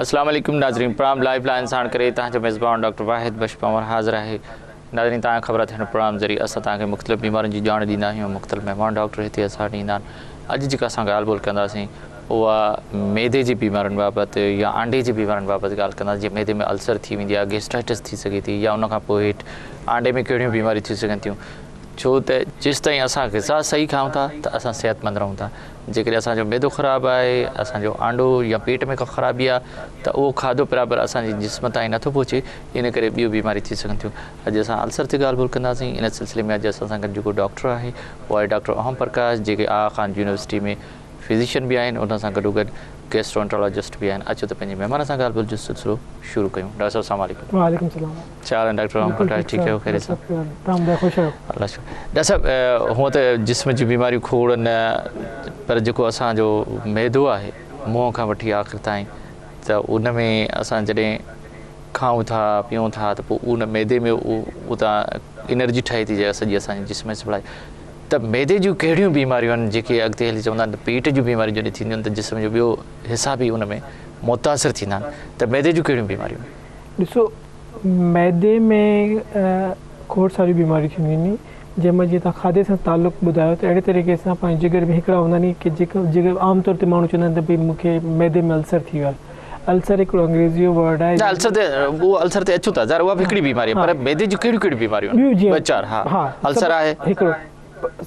اسلام عليڪم ناظرين پروگرام لائيف لائن ساڻ ڪري توهان جو ميزبان ڊاڪٽر واحد بخش پنهور حاضر آهي. ناظرين توهان کي خبر آهي ته هن پروگرام ذريعي اسان توهان کي مختلف بيمارين جي ڄاڻ ڏيندا آهيون مختلف مهمان ڊاڪٽر هتي اسان وٽ ايندا آهن اڄ جيڪا اسان ڳالهه ٻولهه ڪنداسين اها معدي جي بيمارين بابت يا آنڊي جي بيمارين بابت ڳالهه ڪنداسين جيئن معدي ۾ السر ٿي ويندي آهي گيسٽرائٽس ٿي سگهي ٿي يا ان کان پوء هيٺ آنڊي ۾ ڪهڙيون بيماريون ٿي سگهن ٿيون ڇو ته جيستائين اسان غذا صحيح کائون ٿا ته اسان صحتمند رهون ٿا جيڪڏهن اسان جو معدو خراب آهي، اسان جو آنڊو يا پيٽ ۾ ڪا خرابي آهي ته اهو کاڌو برابر اسان جي جسم تائين نٿو پهچي ان ڪري ٻيون بيماريون ٿي سگهن ٿيون. اڄ اسان السر تي ڳالهه ٻولهه ڪنداسين ان سلسلي ۾ اڄ اسان سان گڏ جيڪو ڊاڪٽر آهي اهو آهي ڊاڪٽر اوم پرڪاش جيڪي آغا خان يونيورسٽي ۾ فزيشن به آهن ان سان گڏوگڏ گيسٽرو انٽرالاجسٽ به آهن اچو ته پنهنجي مهمان سان ڳالهه ٻولهه جو سلسلو شروع ڪيون. ڊاڪٽر صاحب السلام عليڪم. وعليڪم السلام. ڇا حال آهن ڊاڪٽر اوم بلڪل پرڪاش ٺيڪ ٺيڪ آهيو خيريت سان؟ تهان ٻڌايو خوش آهيو؟ الله شڪر ڊاڪٽر صاحب هونء ته جسم جون بيماريون کوڙ نه پر جيڪو اسان جو معدو آهي منهن کان وٺي آخر تائين ته ان ۾ اسان جڏهن کائون ٿا پيئون ٿا ته پوء ان معدي ۾ اتان انرجي ٺهي ٿي جيڪا سڄي اسان جي جسم ۾ سپلائي ته معدي جون ڪهڙيون بيماريون آهن جيڪي اڳتي هلي چوندا آهن ته پيٽ جون بيماريون جڏهن ٿينديون آهن ته جسم جو ٻيو حصا به ان ۾ متاثر ٿيندا آهن ته معدي جون ڪهڙيون بيماريون آهن؟ ڏسو معدي ۾ کوڙ ساريون بيماريون ٿينديون آهن جنهن مان جيئن توهان کاڌي سان تعلق ٻڌايو ته اهڙي طريقي سان پنهنجي جگر ۾ هڪڙا هوندا آهن ڪي جيڪا جگر عام طور تي ماڻهو چوندا آهن ته ڀئي مون کي معدي ۾ السر ٿي ويو آهي السر هڪڙو انگريزي جو ورڊ آهي نه السر تي اهو السر تي اچون ٿا ظاهر اها به هڪڙي بيماري آهي پر معدي جون ڪهڙيون ڪهڙيون بيماريون آهن ٻه چار ها السر آهي هڪڙو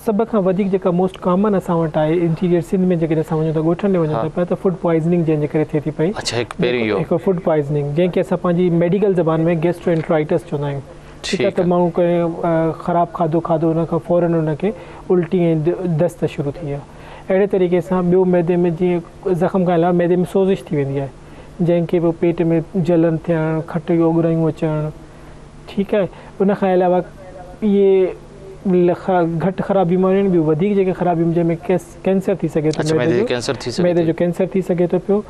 سڀ کان وڌيڪ جيڪا موسٽ ڪامن اسان وٽ آهي انٽيريئر سنڌ ۾ جيڪڏهن اسان وڃون ٿا ڳوٺن ۾ وڃون ٿا پيا ته فوڊ پوائزننگ جنهن جي ڪري ٿئي ٿي پئي اڇا هڪ پهريون اهو هڪ فوڊ پوائزننگ جنهن کي اسان پنهنجي ميڊيڪل زبان ۾ گيسٽرو انٽرائٽس چوندا آهيون ٺيڪ آهي ته ماڻهو ڪنهن خراب کاڌو کاڌو ان کان فورن ان کي الٽي ۽ دست شروع ٿي ويا اهڙي طريقي سان ٻيو معدي ۾ جيئن زخم کان علاوه معدي ۾ سوزش ٿي ويندي آهي جنهن کي پوء پيٽ ۾ جلن ٿيڻ کٽ جون اوڳرايون اچڻ ٺيڪ آهي ان کان علاوه اهي گهٽ خراب بيماريون آهن ٻيون وڌيڪ جيڪي خراب بيماريون جنهن ۾ ڪينسر ٿي سگهي ٿو معدي جو ڪينسر ٿي سگهي ٿو پيو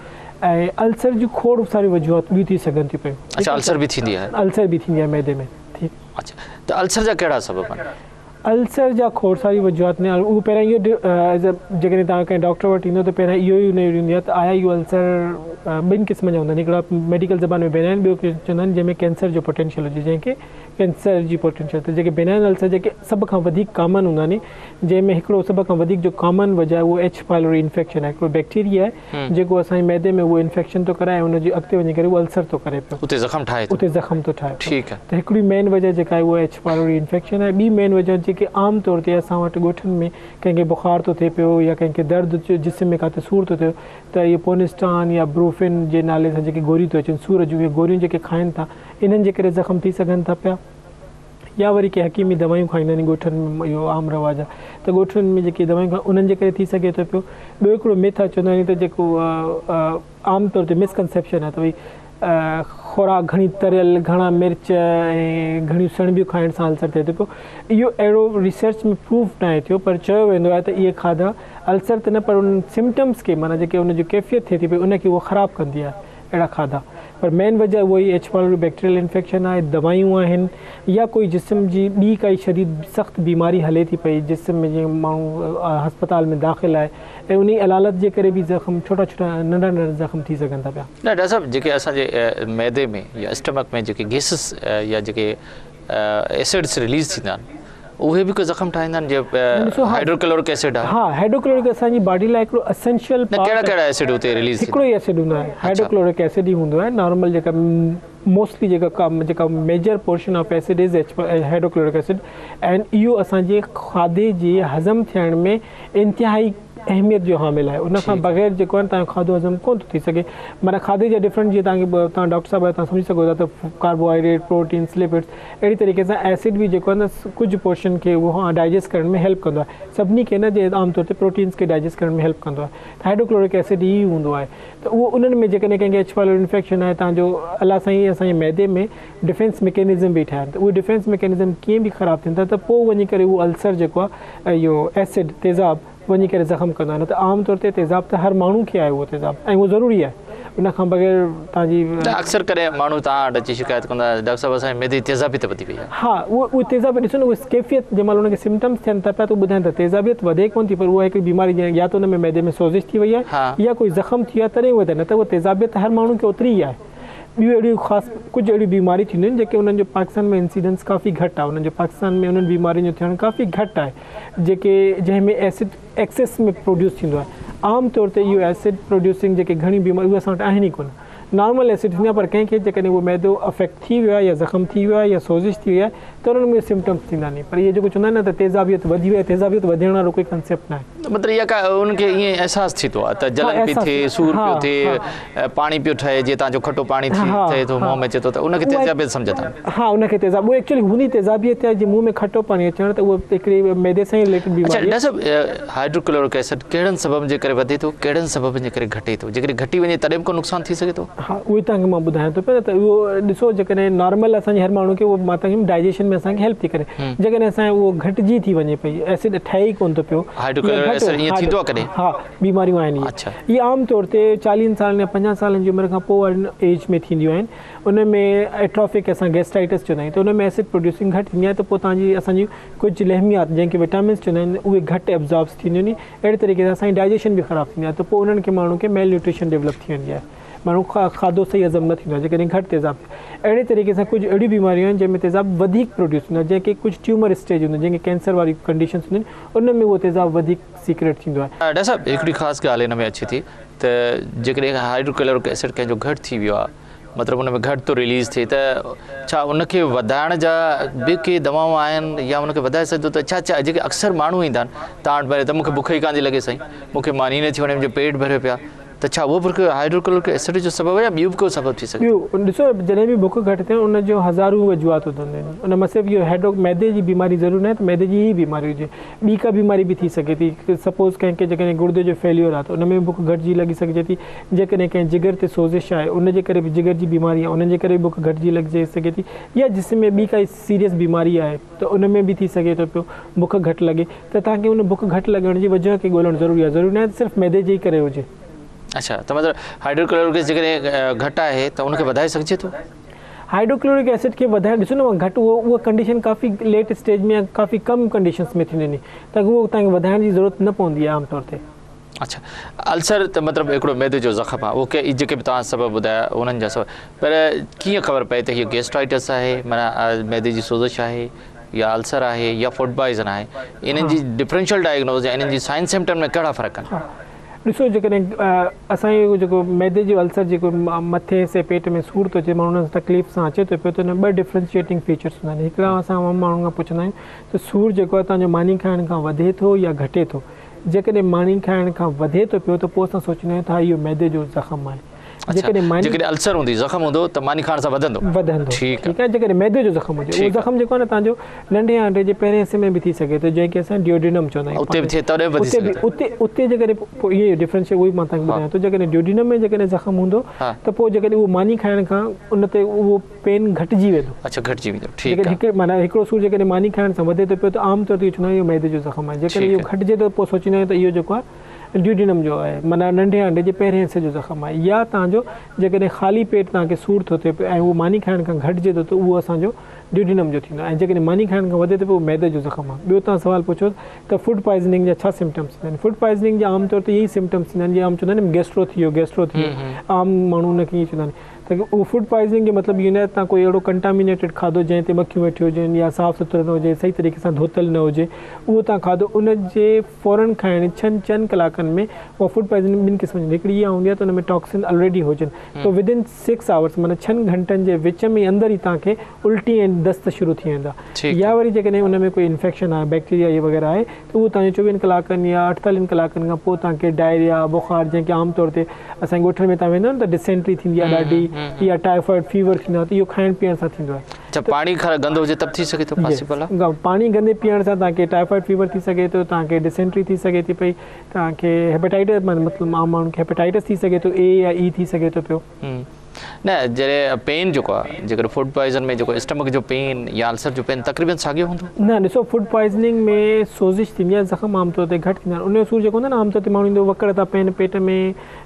۽ السر جون کوڙ ساريون وجوهات ٻيون ٿي سگهن ٿيون پيون. اڇا السر به ٿيندي آهي. السر به ٿيندي آهي معدي ۾ ٺيڪ. اڇا ته السر جا ڪهڙا سبب آهن؟ السر جا کوڙ ساريون وجوهات آهن اهو پهريان اهو جيڪڏهن توهان ڪنهن ڊاڪٽر وٽ ايندو ته پهريان اهو ئي ان جو هوندي آهي ته آيا اهو السر ٻن قسمن جا هوندا آهن هڪڙا ميڊيڪل زبان ۾ بينائن ٻيو چوندا آهن جنهن ۾ ڪينسر جو پوٽينشل هجي جنهن کي ڪينسر جي پوٽينشل ته جيڪي بينائن السر جيڪي سڀ کان وڌيڪ ڪامن هوندا آهن جنهن ۾ هڪڙو سڀ کان وڌيڪ جو ڪامن وجه آهي اهو ايڇ پائلوري انفيڪشن آهي هڪڙو بيڪٽيريا آهي جيڪو اسان جي معدي ۾ اهو انفيڪشن ٿو ڪرائي ۽ ان جي اڳتي وڃي ڪري اهو السر ٿو ڪري پيو اتي زخم ٺاهي ٿو اتي زخم ٿو ٺاهي پيو ٺيڪ آهي ته هڪڙي مين وجه جيڪا آهي اهو ايڇ پائلوري انفيڪشن آهي ٻي مين وجه جيڪي عام طور تي اسان وٽ ڳوٺن ۾ ڪنهن کي بخار ٿو ٿئي پيو يا ڪنهن کي درد جسم ۾ ڪاٿي سور ٿو ٿئي ته اهي پونسٽان يا بروفين جي نالي سان جيڪي گوريون ٿيون اچن سور جون اهي گوريون جيڪي کائن ٿا انهن جي ڪري زخم ٿي سگهن ٿا پيا يا وري ڪي حڪيمي دوائيون کائيندا آهن ڳوٺن ۾ اهو عام رواج آهي ته ڳوٺن ۾ جيڪي دوائيون کائن انهن جي ڪري ٿي سگهي ٿو پيو. ٻيو هڪڙو مٿ آهي چوندا آهن ته جيڪو عام طور تي مسڪنسيپشن آهي ته ڀئي خوراڪ گهڻي تريل گهڻا مرچ ۽ گهڻيون سڻڀيون کائڻ سان السر ٿئي ٿو پيو اهو اهڙو ريسرچ ۾ پروف ناهي ٿيو پر چيو ويندو آهي ته اهي کاڌا السر ته نه پر انهن سمپٽمس کي معنيٰ جيڪي ان جي ڪيفيت ٿئي ٿي پئي ان کي اهو خراب ڪندي آهي اهڙا کاڌا پر مين وجه اهو ئي ايڇ پائلوري بيڪٽيريل انفيڪشن آهي، دوائيون آهن يا ڪوئي جسم جي ٻي ڪائي شديد سخت بيماري هلي ٿي پئي جسم ۾ جيئن ماڻهو هسپتال ۾ داخل آهي ۽ انهي علالت جي ڪري به زخم ڇوٽا ڇوٽا ننڍا ننڍا زخم ٿي سگهن ٿا پيا. نه ڊاڪٽر صاحب جيڪي اسان جي معدي ۾ يا اسٽمڪ ۾ جيڪي گيسز يا جيڪي ايسڊس رليز ٿيندا آهن اهي به ڪو زخم ٺاهيندا آهن جيئن هائيڊروڪلورڪ ايسڊ آهي. ها هائيڊروڪلورڪ اسان جي باڊي لاء هڪڙو اسينشل پارٽ آهي. ڪهڙا ڪهڙا ايسڊ اتي رليز ٿيندا آهن؟ هڪڙو ئي ايسڊ هوندو آهي هائيڊروڪلورڪ ايسڊ ئي هوندو آهي نارمل جيڪا موسٽلي جيڪا جيڪا major portion of acid is hydrochloric acid and اهو اسان جي کاڌي جي هضم ٿيڻ ۾ انتهائي اهميت جو حامل آهي ان کان بغير جيڪو آهي توهان جو کاڌو هضم ڪونه ٿو ٿي سگهي معنيٰ کاڌي جا ڊفرنٽ جيئن توهان کي توهان ڊاڪٽر صاحب آهيو توهان سمجهي سگهو ٿا ته ڪاربوهائيڊريٽ پروٽينس لپڊس اهڙي طريقي سان ايسڊ به جيڪو آهي نه ڪجهه پورشن کي اهو ڊائجسٽ ڪرڻ ۾ هيلپ ڪندو آهي سڀني کي نه جي عام طور تي پروٽينس کي ڊائجسٽ ڪرڻ ۾ هيلپ ڪندو آهي ته هائيڊروڪلورڪ ايسڊ ئي هوندو آهي ته اهو انهن ۾ جيڪڏهن ڪنهن کي ايڇ پائلوري انفيڪشن آهي تان جو الله سائين اسان جي معدي ۾ ڊفينس ميڪينزم به ٺاهيا آهن ته اهي ڊفينس ميڪينزم ڪيئن به خراب ٿين ٿا ته پوء وڃي ڪري اهو السر جيڪو آهي اهو ايسڊ تيزاب وڃي ڪري زخم ڪندو آهي نه ته عام طور تي تيزاب ته هر ماڻهو کي آهي اهو تيزاب ۽ اهو ضروري آهي ان کان بغير توهان جي. ته اڪثر ڪري ماڻهو توهان وٽ اچي شڪايت ڪندا آهن ڊاڪٽر صاحب اسان جي معدي جي تيزابيت وڌي وئي آهي. ها اهو اهو تيزابيت ڏسو نه اهي ڪيفيت جنهن مهل انهن کي سمپٽمس ٿين ٿا پيا ته اهي ٻڌائين ٿا تيزابيت وڌي ڪونه ٿي پر اها هڪڙي بيماري جنهن يا ته ان ۾ معدي ۾ سوزش ٿي وئي آهي يا ڪوئي زخم ٿي ويو آهي تڏهن اهي ته نه ته اها تيزابيت ته هر ماڻهو کي اوتري ئي آهي. ٻيون اهڙيون خاص ڪجهه اهڙيون بيماريون ٿينديون آهن جيڪي انهن جو پاڪستان ۾ انسيڊنس ڪافي گهٽ آهي انهن جو پاڪستان ۾ انهن بيمارين جو ٿيڻ ڪافي گهٽ آهي جيڪي جنهن ۾ ايسڊ ايڪسيس ۾ پروڊيوس ٿيندو آهي عام طور تي اهو ايسڊ پروڊيوسنگ جيڪي گهڻيون بيماريون اهي اسان وٽ آهن ئي ڪونه نارمل ايسڊ ٿيندو آهي پر ڪنهن کي جيڪڏهن اهو معدو افيڪٽ ٿي ويو آهي يا زخم ٿي ويو آهي يا سوزش ٿي وئي آهي ته انهن ۾ سمپٽمس ٿيندا ني پر اهي جيڪو چوندا آهن نه ته تيزابيت وڌي وئي آهي تيزابيت وڌڻ وارو ڪوئي ڪنسيپٽ ناهي. مطلب اها ڪا انهن کي ائين احساس ٿي ٿو ته جلن پئي ٿئي سور پيو ٿئي پاڻي پيو ٺهي جيئن توهان جو کٽو پاڻي ٿئي ٿو منهن ۾ اچي ٿو ته ان کي تيزابيت سمجهندا آهن. ها ان کي تيزاب اهو ايڪچوئلي هوندي تيزابيت آهي جي منهن ۾ کٽو پاڻي اچڻ ته اهو هڪڙي معدي سان ئي رليٽيڊ بيماري آهي. اڇا ڊاڪٽر صاحب هائيڊروڪلورڪ ايسڊ ڪهڙن سببن جي ڪري وڌي ٿو ڪهڙن سببن جي ڪري گهٽي ٿو جيڪڏهن گهٽي وڃي تڏهن به ڪو نقصان ٿي سگهي ٿو؟ ها اهو ئي توهان کي مان ٻڌايان ٿو پيو نه ته اهو ڏسو جيڪڏهن نارمل اسان جي هر ماڻهو کي اهو مان توهان کي ڊائجيشن ۾ اسان کي هيلپ ٿي ڪري جيڪڏهن اسان جو اهو گهٽجي ٿي وڃي پئي ايسڊ ٺهي ئي ڪونه ٿو پيو هائيڊروڪلورڪ ايسڊ ائين ٿيندو آهي ڪڏهن؟ ها بيماريون آهن اهي اهي عام طور تي چاليهن سالن يا 50 سالن جي عمر کان پوء وارين ايج ۾ ٿينديون آهن ان ۾ ايٽرافڪ اسان گيسٽرائٽس چوندا آهيون ته ان ۾ ايسڊ پروڊيوسنگ گهٽ ٿيندي آهي ته پوء توهان جي اسان جي ڪجهه لحميات جنهن کي وٽامنس چوندا آهن اهي گهٽ ابزاربس ٿينديون آهن اهڙي طريقي سان اسان جي ڊائجيشن به خراب ٿيندي آهي ته پوء انهن کي ماڻهن کي ميل نيوٽريشن ڊيولپ ٿي ويندي آهي ماڻهو کاڌو صحيح هضم نه ٿيندو آهي جيڪڏهن گهٽ تيزاب ٿئي اهڙي طريقي سان ڪجهه اهڙيون بيماريون آهن جنهن ۾ تيزاب وڌيڪ پروڊيوس ٿيندو آهي جنهن کي ڪجهه ٽيومر اسٽيج هوندو آهي جنهن کي ڪينسر واري ڪنڊيشنس هونديون آهن ان ۾ اهو تيزاب وڌيڪ سيڪريٽ ٿيندو آهي. ڊاڪٽر صاحب هڪڙي خاص ڳالهه هن ۾ اچي ٿي ته جيڪڏهن هائيڊروڪلورڪ ايسڊ ڪنهن جو گهٽ ٿي ويو آهي مطلب ان ۾ گهٽ ٿو رليز ٿئي ته ڇا ان کي وڌائڻ جا به ڪي دوائون آهن يا ان کي وڌائي سگهجي ٿو ته ڇا ڇا جيڪي اڪثر ماڻهو ايندا آهن توهان وٽ ته مونکي بک ئي ڪانه ٿي لڳي سائين مونکي ماني نٿي وڻي منهنجو پيٽ ڀريو پيو آهي ته ڇا اهو به هائيڊروڪلورڪ ايسڊ جو سبب آهي يا ٻيو به ڪو سبب ٿي سگهي ٿو؟ ٻيو ڏسو جڏهن به بک گهٽ ٿئي ان جو هزارون وجوهات هونديون آهن ان مان صرف اهو هائيڊرو معدي جي بيماري ضروري ناهي ته معدي جي ئي بيماري هجي ٻي ڪا بيماري به ٿي سگهي ٿي سپوز ڪنهن کي جيڪڏهن گڙدي جو فيليور آهي ته ان ۾ به بک گهٽجي لڳي سگهجي ٿي جيڪڏهن ڪنهن جگر تي سوزش آهي ان جي ڪري به جگر جي بيماري آهي ان جي ڪري به بک گهٽجي لڳجي سگهي ٿي يا جسم ۾ ٻي ڪائي سيريس بيماري آهي ته ان ۾ به ٿي سگهي ٿو پيو بک گهٽ لڳي ته توهان کي ان بک گهٽ لڳڻ جي وجهه کي ڳولڻ ضروري آهي ضروري ناهي ته صرف معدي جي ئي ڪري هجي. اڇا ته مطلب هائيڊروڪلورڪ جيڪڏهن گهٽ آهي ته ان کي وڌائي سگهجي ٿو؟ هائيڊروڪلورڪ ايسڊ کي وڌائڻ ڏسو نه گهٽ اهو اها ڪنڊيشن ڪافي ليٽ اسٽيج ۾ يا ڪافي ڪم ڪنڊيشنس ۾ ٿيندي ته اهو توهان کي وڌائڻ جي ضرورت نه پوندي آهي عام طور تي. اڇا السر ته مطلب هڪڙو معدي جو زخم آهي اهو ڪي جيڪي به توهان سبب ٻڌايا انهن جا سبب پر ڪيئن خبر پئي ته هي گيسٽرائٽس آهي معنيٰ معدي جي سوزش آهي يا السر آهي يا فوڊ پوائزن آهي انهن جي ڊفرنشل ڊائگنوز يا انهن جي سائن سمپٽم ۾ ڪهڙا فرق آهن؟ ڏسو جيڪڏهن اسان جو جيڪو معدي جو السر جيڪو مٿي حصي پيٽ ۾ سور ٿو اچي ماڻهو ان تڪليف سان اچي ٿو پيو ته ان ۾ ٻه ڊفرنشيٽنگ فيچرس هوندا آهن هڪڙا اسان عام ماڻهن کان پڇندا آهيون ته سور جيڪو آهي توهان جو ماني کائڻ کان وڌي ٿو يا گهٽي ٿو جيڪڏهن ماني کائڻ کان وڌي ٿو پيو ته پوء اسان سوچيندا آهيون ته ها اهو معدي جو زخم آهي جيڪڏهن ماني جيڪڏهن السر هوندي زخم هوندو ته ماني کائڻ سان وڌندو وڌندو ٺيڪ آهي جيڪڏهن معدي جو زخم هجي اهو زخم جيڪو آهي نه توهان جو ننڍي آنڊي جي پهرين حصي ۾ به ٿي سگهي ٿو جنهن کي اسان ڊيوڊينم چوندا آهيون اتي به ٿئي تڏهن به وڌي سگهي ٿو اتي اتي جيڪڏهن پوء اهو ڊفرنس اهو ئي مان توهان کي ٻڌايان ٿو جيڪڏهن ڊيوڊينم ۾ جيڪڏهن زخم هوندو ته پوء جيڪڏهن اهو ماني کائڻ کان ان تي اهو پين گهٽجي ويندو اڇا گهٽجي ويندو ٺيڪ آهي جيڪڏهن هڪ معنيٰ هڪڙو سور جيڪڏهن ماني کائڻ سان وڌي ٿو پيو ته عام طور تي اهو چوندا آهيون اهو معدي جو زخم آهي جيڪڏهن اهو گهٽجي ٿو پوء سوچيندا آهيون ته اهو جيڪو آهي ڊيوڊينم جو آهي معنيٰ ننڍي آنڊي جي پهرين حصي جو زخم آهي يا توهان جو جيڪڏهن خالي پيٽ توهان کي سور ٿو ٿئي پيو ۽ اهو ماني کائڻ کان گهٽجي ٿو ته اهو اسان جو ڊيوڊينم جو ٿيندو آهي ۽ جيڪڏهن ماني کائڻ کان وڌي ٿو پيو اهو معدي جو زخم آهي. ٻيو توهان سوال پڇيو ته فوڊ پوائزننگ جا ڇا سمپٽمس ٿيندا آهن فوڊ پوائزننگ جا عام طور تي اهي ئي سمپٽمس ٿيندا آهن جيئن عام چوندا آهن نه گيسٽرو ٿي ويو گيسٽرو ٿي ويو عام ماڻهو ان کي ائين چوندا آهن ته اهو فوڊ پوائزننگ جو مطلب اهو ناهي ته توهان ڪوئي اهڙو ڪنٽامينيٽيڊ کاڌو جنهن تي مکيون ويٺيون هجن يا صاف سٿرو نه هجي صحيح طريقي سان ڌوتل نه هجي اهو توهان کاڌو ان جي فورن کائڻ ڇهن چئن ڪلاڪن ۾ اها فوڊ پوائزننگ ٻن قسمن جي هڪڙي اها هوندي آهي ته ان ۾ ٽاڪسن الريڊي هجن ته ود ان سڪس آورس معنيٰ ڇهن گهنٽن جي وچ ۾ اندر ئي توهان کي الٽي ۽ دست شروع ٿي ويندا يا وري جيڪڏهن ان ۾ ڪوئي انفيڪشن آهي بيڪٽيريا يا وغيره آهي ته اهو توهان جو چوويهن ڪلاڪن يا اٺيتاليهن ڪلاڪن کان پوء توهان کي ڊائريا بخار جنهن کي عام طور تي اسان جي ڳوٺن ۾ توهان ويندا آهيو نه ته ڊسينٽري ٿيندي آهي ڏاڍي يا ٽائيفائيڊ فيور ٿيندو آهي ته اهو کائڻ پيئڻ سان ٿيندو آهي. اڇا پاڻي گندو هجي ته به ٿي سگهي ٿو پاسيبل آهي. پاڻي گندي پيئڻ سان توهان کي ٽائيفائيڊ فيور ٿي سگهي ٿو توهان کي ڊسينٽري ٿي سگهي ٿي پئي توهان کي هيپاٽائٽس مطلب عام ماڻهن کي هيپاٽائٽس ٿي سگهي ٿو اي يا اي ٿي سگهي ٿو پيو. نه جڏهن پين جيڪو آهي جيڪڏهن فوڊ پوائزن ۾ جيڪو اسٽمڪ جو پين يا السر جو پين تقريبن ساڳيو هوندو؟ نه ڏسو فوڊ پوائزننگ ۾ سوزش ٿيندي آهي زخم عام طور تي گهٽ ٿيندا آهن ان جو سور جيڪو هوندو آهي نه عام طور تي ماڻهو ايندو وڪڙ ٿا پين پيٽ ۾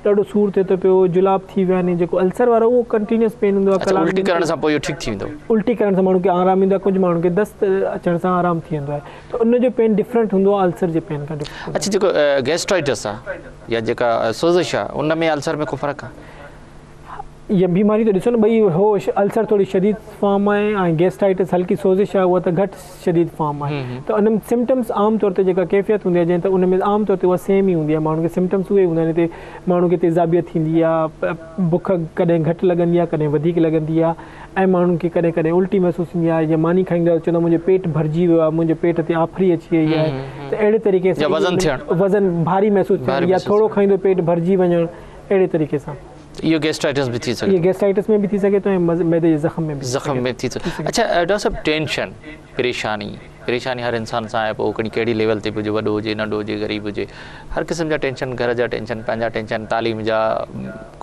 ڏاڍو سور ٿئي ٿو پيو جلاب ٿي ويا آهن جيڪو السر وارو اهو ڪنٽينيوس پين هوندو آهي اڇا ڪلاڪ الٽي ڪرڻ سان پوء اهو ٺيڪ ٿي ويندو. الٽي ڪرڻ سان ماڻهو کي آرام ايندو آهي ڪجهه ماڻهن کي دست اچڻ سان آرام ٿي ويندو آهي ته ان جو پين ڊفرنٽ هوندو آهي السر جي پين کان ڊفرنٽ اڇا جيڪو گيسٽرائٽس آهي يا جيڪا سوزش آهي ان ۾ السر ۾ ڪو فرق آهي؟ اها بيماري ته ڏسو نه ٻئي هو السر ٿوري شديد فارم آهي ۽ گيسٽرائٽس هلڪي سوزش آهي اها ته گهٽ شديد فارم آهي ته ان ۾ سمپٽمس عام طور تي جيڪا ڪيفيت هوندي آهي جنهن ته ان ۾ عام طور تي اها سيم ئي هوندي آهي ماڻهن کي سمپٽمس اهي هوندا آهن هتي ماڻهن کي تيزابيت ٿيندي آهي بک ڪڏهن گهٽ لڳندي آهي ڪڏهن وڌيڪ لڳندي آهي ۽ ماڻهن کي ڪڏهن ڪڏهن الٽي محسوس ٿيندي آهي يا ماني کائيندو آهي چوندو آهي منهنجو پيٽ ڀرجي ويو آهي منهنجي پيٽ تي آڦري اچي وئي آهي ته اهڙي طريقي سان وزن ٿيڻ وزن ڀاري محسوس ٿيڻ يا ٿورو کائيندو پيٽ ڀرجي وڃڻ اهڙي طريقي سان. اهو گيسٽرائٽس به ٿي سگهي ٿو. اهو گيسٽرائٽس ۾ به ٿي سگهي ٿو ۽ معدي جي زخم ۾ به زخم ۾ ٿي سگهي. اڇا ڊاڪٽر صاحب ٽينشن پريشاني پريشاني هر انسان سان آهي پوء اهو کڻي ڪهڙي ليول تي به هجي وڏو هجي ننڍو هجي غريب هجي هر قسم جا ٽينشن گهر جا ٽينشن پنهنجا ٽينشن تعليم جا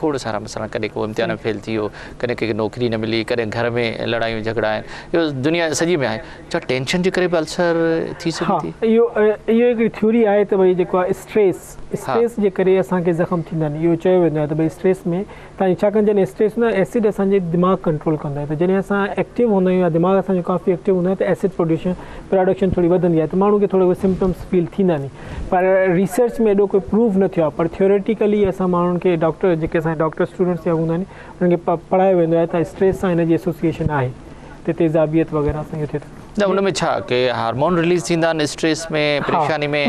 کوڙ سارا مسئلا ڪڏهن ڪو امتحان ۾ فيل ٿي ويو ڪڏهن ڪنهن کي نوڪري نه ملي ڪڏهن گهر ۾ لڙايون جهڳڙا آهن اهو دنيا سڄي ۾ آهي ڇا ٽينشن جي ڪري به السر ٿي سگهي ٿي؟ ها اهو اهو هڪڙي ٿيوري آهي ته ڀئي جيڪو آهي اسٽريس اسٽريس جي ڪري اسان کي زخم ٿيندا آهن اهو چيو ويندو آهي ته ڀئي اسٽريس ۾ تان ڇاڪاڻ جڏهن اسٽريس هوندو آهي ايسڊ اسان جي دماغ ڪنٽرول ڪندو آهي ته جڏهن اسان ايڪٽو هوندا آهيون يا دماغ اسان جو ڪافي ايڪٽو هوندو آهي ته ايسڊ پروڊيوشن پراڊڪشن ٿوري وڌندي آهي ته ماڻهو کي ٿورو اهي سمپٽمس فيل ٿيندا آهن پر ريسرچ ۾ ايڏو ڪوئي پروف نه ٿيو آهي پر ٿيوريٽيڪلي اسان ماڻهن کي ڊاڪٽر جيڪي اسان جا ڊاڪٽر اسٽوڊنٽس يا هوندا آهن انهن کي پڙهايو ويندو آهي ته اسٽريس سان هن جي ايسوسيئيشن آهي ته تيزابيت وغيره سان اهو ٿئي ٿو. نه ان ۾ ڇا ڪي هارمون رليز ٿيندا آهن اسٽريس ۾ پريشاني ۾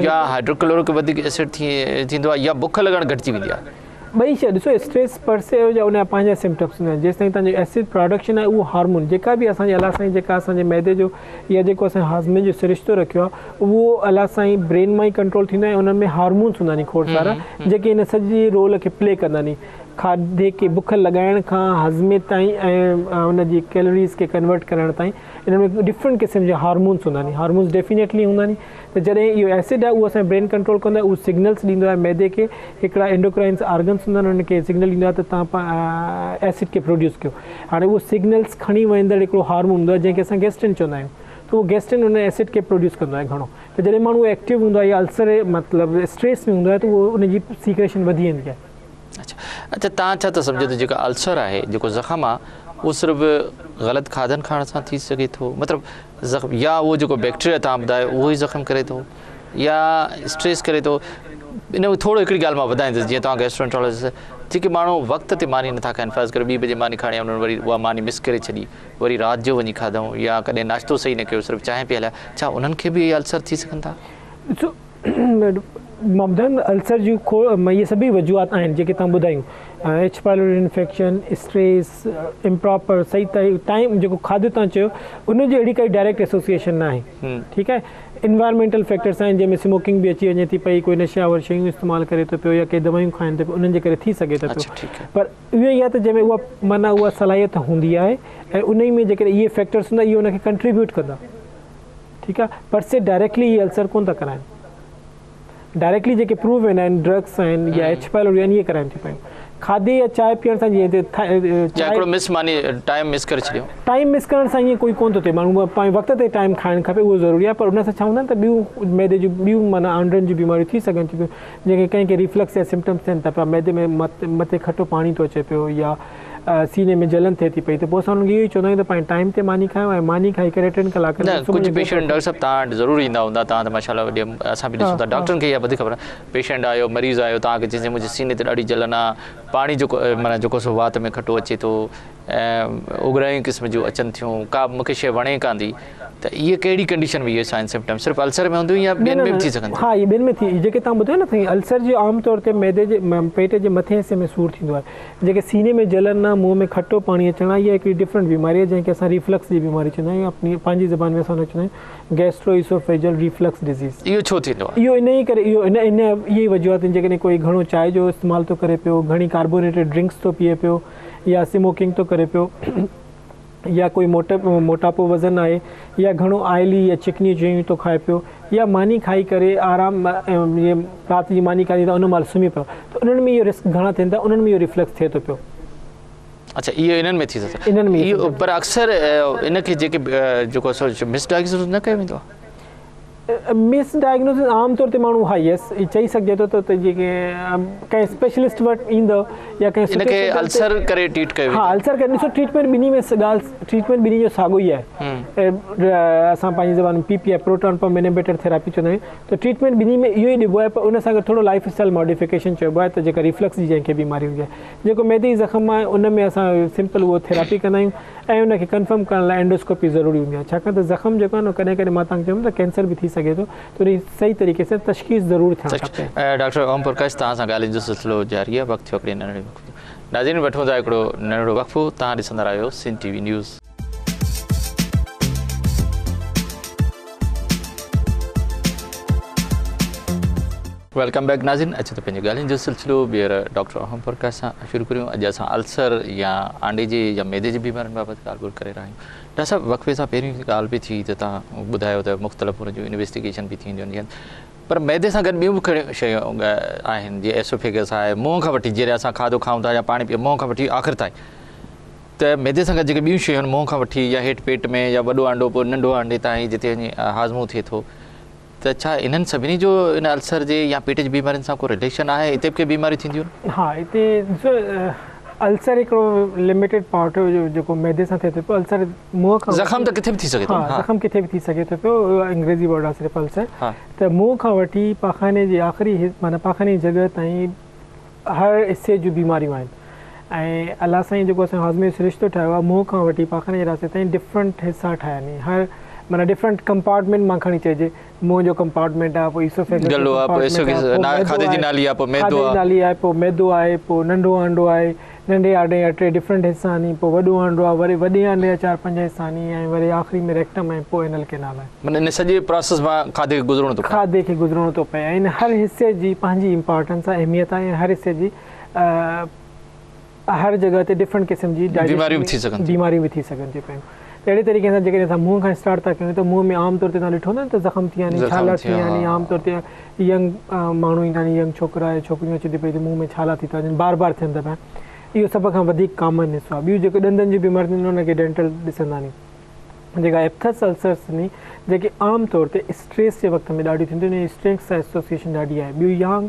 يا هائيڊروڪلورڪ وڌيڪ ايسڊ ٿيندو آهي يا بک لڳڻ گهٽجي ويندي آهي. ٻئي شيء ڏسو اسٽريس پر سي جا ان جا پنهنجا سمپٽمس هوندا آهن جيستائين توهان جو ايسڊ پراڊڪشن آهي اهو هارمون جيڪا به اسان جي الله سائين جيڪا اسان جي معدي جو يا جيڪو اسان هاضمي جو سرشتو رکيو آهي اهو الله سائين برين مان ئي ڪنٽرول ٿيندو آهي انهن ۾ هارمونس هوندا آهن کوڙ سارا جيڪي ان سڄي رول کي پلي ڪندا آهن کاڌي کي بک لڳائڻ کان هضمي تائين ۽ ان جي ڪيلوريز کي ڪنورٽ ڪرڻ تائين ان ۾ ڊفرنٽ قسم جا هارمونس هوندا آهن هارمونس ڊيفينيٽلي هوندا آهن ته جڏهن اهو ايسڊ آهي اهو اسان جو برين ڪنٽرول ڪندو آهي اهو سگنلس ڏيندو آهي معدي کي هڪڙا اينڊوڪرائنس آرگنس هوندا آهن انهن کي سگنل ڏيندو آهي ته توهان ايسڊ کي پروڊيوس ڪيو هاڻي اهو سگنلس کڻي ويندڙ هڪڙو هارمون هوندو آهي جنهن کي اسان گيسٽرين چوندا آهيون ته اهو گيسٽرين ان ايسڊ کي پروڊيوس ڪندو آهي گهڻو ته جڏهن ماڻهو ايڪٽو هوندو آهي يا السر مطلب اسٽريس ۾ هوندو آهي ته اهو ان جي سيڪريشن وڌي ويندي آهي. اڇا اڇا توهان ڇا ٿا سمجهو ته جيڪو السر آهي جيڪو زخم آ اهو صرف غلط کاڌن کائڻ سان ٿي سگهي ٿو مطلب زخم يا اهو جيڪو بيڪٽيريا توهان ٻڌايو اهو ئي زخم ڪري ٿو يا اسٽريس ڪري ٿو ان ۾ ٿورو هڪڙي ڳالهه مان وڌائيندس جيئن توهان گيسٽرو جيڪي ماڻهو وقت تي ماني نٿا کائن فرض ڪريو ٻي بجي ماني کائڻي آهي انهن وري اها ماني مس ڪري ڇڏي وري رات جو وڃي کاڌائون يا ڪڏهن ناشتو صحيح نه ڪيو صرف چانهه پي هليا ڇا انهن کي به اهي السر ٿي سگهن ٿا؟ ڏسو مان ٻڌايم نه السر جون کوڙ اهي سڀئي وجوهات آهن جيڪي توهان ٻڌايون ايڇ پائلوري انفيڪشن اسٽريس امپراپر صحيح ٽائيم جيڪو کاڌو توهان چيو ان جي اهڙي ڪائي ڊائريڪٽ ايسوسيئيشن نه آهي ٺيڪ آهي انوائرمينٽل فيڪٽرس آهن جنهن ۾ سموڪنگ به اچي وڃي ٿي پئي ڪوئي نشي آور شيون استعمال ڪري ٿو پيو يا ڪي دوائيون کائن ٿو پيو انهن جي ڪري ٿي سگهي ٿو پيو پر اهو ئي آهي ته جنهن ۾ اها معنيٰ اها صلاحيت هوندي آهي ۽ انهي ۾ جيڪڏهن اهي فيڪٽرس هوندا اهي ان کي ڪنٽريبيوٽ ڪندا ٺيڪ آ پر سي ڊائريڪٽلي هي السر ڪون ٿا ڪرائن ڊائريڪٽلي جيڪي پروون آهن ڊرگس آهن يا ايڇ پائلوري آهن اهي ڪرائن ٿيون پيون کاڌي يا چانهه پيئڻ سان جيئن هتي يا هڪڙو مس ماني ٽائيم مس ڪري ڇڏيو ٽائيم مس ڪرڻ سان ائين ڪوئي ڪون ٿو ٿئي ماڻهو پنهنجي وقت تي ٽائيم کائڻ کپي اهو ضروري آهي پر ان سان ڇا هوندا آهن ته ٻيون معدي جون ٻيون معنيٰ آنڊن جون بيماريون ٿي سگهن ٿيون پيون جنهن کي ڪنهن کي ريفلڪس جا سمپٽمس ٿين ٿا پيا معدي ۾ مٿي کٽو پاڻي ٿو اچي پيو يا سيني ۾ جلن ٿئي ٿي پئي ته پوء اسان انهن کي اهو ئي چوندا آهيون ته پنهنجي ٽائيم تي ماني کايو ۽ ماني کائي ڪري ٽن ڪلاڪن نه ڪجهه پيشنٽ ڊاڪٽر صاحب توهان وٽ ضرور ايندا هوندا توهان ته ماشاء الله وڏي اسان به ڏسون ٿا ڊاڪٽرن کي اها وڌيڪ خبر آهي پيشنٽ آيو مريض آيو توهان کي چيائين منهنجي سيني تي ڏاڍي جلن آهي پاڻي جيڪو معنيٰ جيڪو سو وات ۾ کٽو اچي ٿو ۽ اوڳرايون قسم جون اچن ٿيون ڪا به مونکي شيء وڻي ڪانه ٿي ته اهي ڪهڙي ڪنڊيشن ۾ اهي سائن سمپٽم صرف السر ۾ هونديون يا ٻين ۾ به ٿي سگهن ٿيون؟ ها اهي ٻين ۾ ٿي جيڪي توهان ٻڌايو نه سائين السر جي عام طور تي معدي جي پيٽ جي مٿين حصي ۾ سور ٿيندو آهي جيڪي سيني ۾ جلن آ منهن ۾ کٽو پاڻي اچڻ آ اها هڪڙي ڊفرنٽ بيماري آهي جنهن کي اسان ريفلڪس جي بيماري چوندا آهيون يا پنهنجي زبان ۾ اسان ان کي چوندا آهيون گيسٽرو ايسوفيجل ريفلڪس ڊزيز. اهو ڇو ٿيندو آهي؟ اهو انهي ڪري اهو ان ان اهي ئي وجوهات آهن جيڪڏهن ڪوئي گهڻو چانهه جو استعمال ٿو ڪري پيو گهڻي ڪاربونيٽيڊ ڊرنڪس ٿو پيئي پيو يا سموڪنگ ٿو ڪري پيو يا ڪوئي موٽاپو وزن آهي يا گهڻو آئلي يا چڪنيون شيون ٿو کائي پيو يا ماني کائي ڪري آرام جيئن رات جي ماني کاڌي ته ان مهل سمهي پيو ته انهن ۾ اهو رسڪ گهڻا ٿين ٿا انهن ۾ اهو ريفلڪس ٿئي ٿو پيو. اڇا اهو انهن ۾ ٿي ٿو سگهي. انهن ۾ اهو پر اڪثر ان کي جيڪي جيڪو سو مس ڊائگنوز نه ڪيو ويندو آهي. مس ڊائگنوسس عام طور تي ماڻهو ها يس چئي سگهجي ٿو ته جيڪي ڪنهن اسپيشلسٽ وٽ ايندو يا ڪنهن ان کي السر ڪري ٽريٽ ڪيو ويندو. ها السر ڪري ڏسو ٽريٽمينٽ ٻنهي ۾ ڳالهه ٽريٽمينٽ ٻنهي جو ساڳيو ئي آهي اسان پنهنجي زبان ۾ P P I proton pump inhibitor therapy چوندا آهيون ته ٽريٽمينٽ ٻنهي ۾ اهو ئي ڏبو آهي پر ان سان گڏ ٿورو لائف اسٽائل ماڊيفڪيشن چئبو آهي ته جيڪا ريفلڪس جي جنهن کي بيماري هوندي آهي جيڪو معدي جي زخم آهي ان ۾ اسان سمپل اهو ٿيراپي ڪندا آهيون ۽ ان کي ڪنفرم ڪرڻ لاء اينڊوسڪوپي ضروري هوندي آهي ڇاڪاڻ ته زخم جيڪو آهي نه ڪڏهن ڪڏهن مان توهان کي چيم ته ڪينسر به ٿي سگهي ٿو ته ان جي صحيح طريقي سان تشخيص ضرور ٿيڻ کپي. ڊاڪٽر اوم پرڪاش توهان سان ڳالهين جو سلسلو جاري آهي وقت ٿيو هڪڙي ننڍڙي وقفي جو ناظرين وٺون ٿا هڪڙو ننڍڙو وقفو توهان ڏسندا رهيو سنڌ ٽي وي نيوز. Welcome back ناظرين اچو ته پنهنجي ڳالهين جو سلسلو ٻيهر ڊاڪٽر اوم پرڪاش سان شروع ڪريون اڄ اسان السر يا آنڊي جي يا معدي جي بيمارين بابت ڳالهه ٻولهه ڪري رهيا آهيون ڊاڪٽر صاحب وقفي سان پهرين ڳالهه به ٿي ته توهان ٻڌايو ته مختلف ان جون انويسٽيگيشن به ٿينديون آهن پر معدي سان گڏ ٻيون به ڪهڙيون شيون آهن جيئن ايسوفيگس آهي منهن کان وٺي جڏهن اسان کاڌو کائون ٿا يا پاڻي پيئون منهن کان وٺي آخر تائين ته معدي سان گڏ جيڪي ٻيون شيون آهن منهن کان وٺي يا هيٺ پيٽ ۾ يا وڏو آنڊو پوء ننڍو آنڊي تائين جتي وڃي هاضمو ٿئي ٿو ته ڇا انهن سڀني جو ان السر جي يا پيٽ جي بيمارين سان ڪو رليشن آهي اتي به ڪي بيماريون ٿينديون آهن؟ ها اتي ڏسو السر هڪڙو لميٽيڊ پارٽ جو جيڪو معدي سان ٿئي ٿو پيو السر منهن کان زخم ته ڪٿي به ٿي سگهي ٿو ها زخم ڪٿي به ٿي سگهي ٿو پيو انگريزي ورڊ آهي صرف السر ته منهن کان وٺي پاخاني جي آخري معنيٰ پاخاني جي جڳهه تائين هر حصي جون بيماريون آهن ۽ الله سائين جيڪو اسان جو هاضمي جو سرشتو ٺاهيو آهي منهن کان وٺي پاخاني جي راستي تائين ڊفرنٽ حصا ٺاهيا آهن هر معنيٰ ڊفرنٽ ڪمپارٽمينٽ مان کڻي چئجي منهن جو ڪمپارٽمينٽ آهي پوء ايسوفيگس جو گلو آهي پوء ڪمپارٽمينٽ آهي پوء کاڌي جي نالي آهي پوء معدو آهي کاڌي جي نالي آهي پوء معدو آهي پوء ننڍو آنڊو آهي ننڍي آنڊي جا ٽي ڊفرنٽ حصا آهن پوء وڏو آنڊو آهي وري وڏي آنڊي جا چار پنج حصا آهن ۽ وري آخري ۾ ريڪٽم ۽ پوء اينل ڪينال آهي. معنيٰ ان سڄي پراسيس مان کاڌي کي گذرڻو ٿو پئي. کاڌي کي گذرڻو ٿو پئي ۽ ان هر حصي جي پنهنجي امپارٽنس آهي اهميت آهي ۽ هر حصي جي هر جڳهه تي ڊفرنٽ قسم جي بيماريون به ٿي سگهن ٿيون. بيماريون به ٿي سگهن ٿيون پيون ته اهڙي طريقي سان جيڪڏهن اسان منهن کان اسٽارٽ ٿا ڪيون ته منهن ۾ عام طور تي توهان ڏٺو هوندو نه ته زخم ٿي ويا آهن ڇالا ٿي ويا آهن عام طور تي ينگ ماڻهو ايندا آهن ينگ ڇوڪرا يا ڇوڪريون اچن ٿيون پئي ته منهن ۾ ڇالا ٿي ٿا وڃن بار بار ٿين ٿا پيا اهو سڀ کان وڌيڪ ڪامن حصو آهي ٻيون جيڪي ڏندن جون بيماريون ٿينديون آهن ان کي ڊينٽل ڏسندا آهن جيڪا ايپٿس السرس ٿيندي جيڪي عام طور تي اسٽريس جي وقت ۾ ڏاڍيون ٿينديون آهن اسٽريس سان ايسوسيئيشن ڏاڍي آهي ٻيون يانگ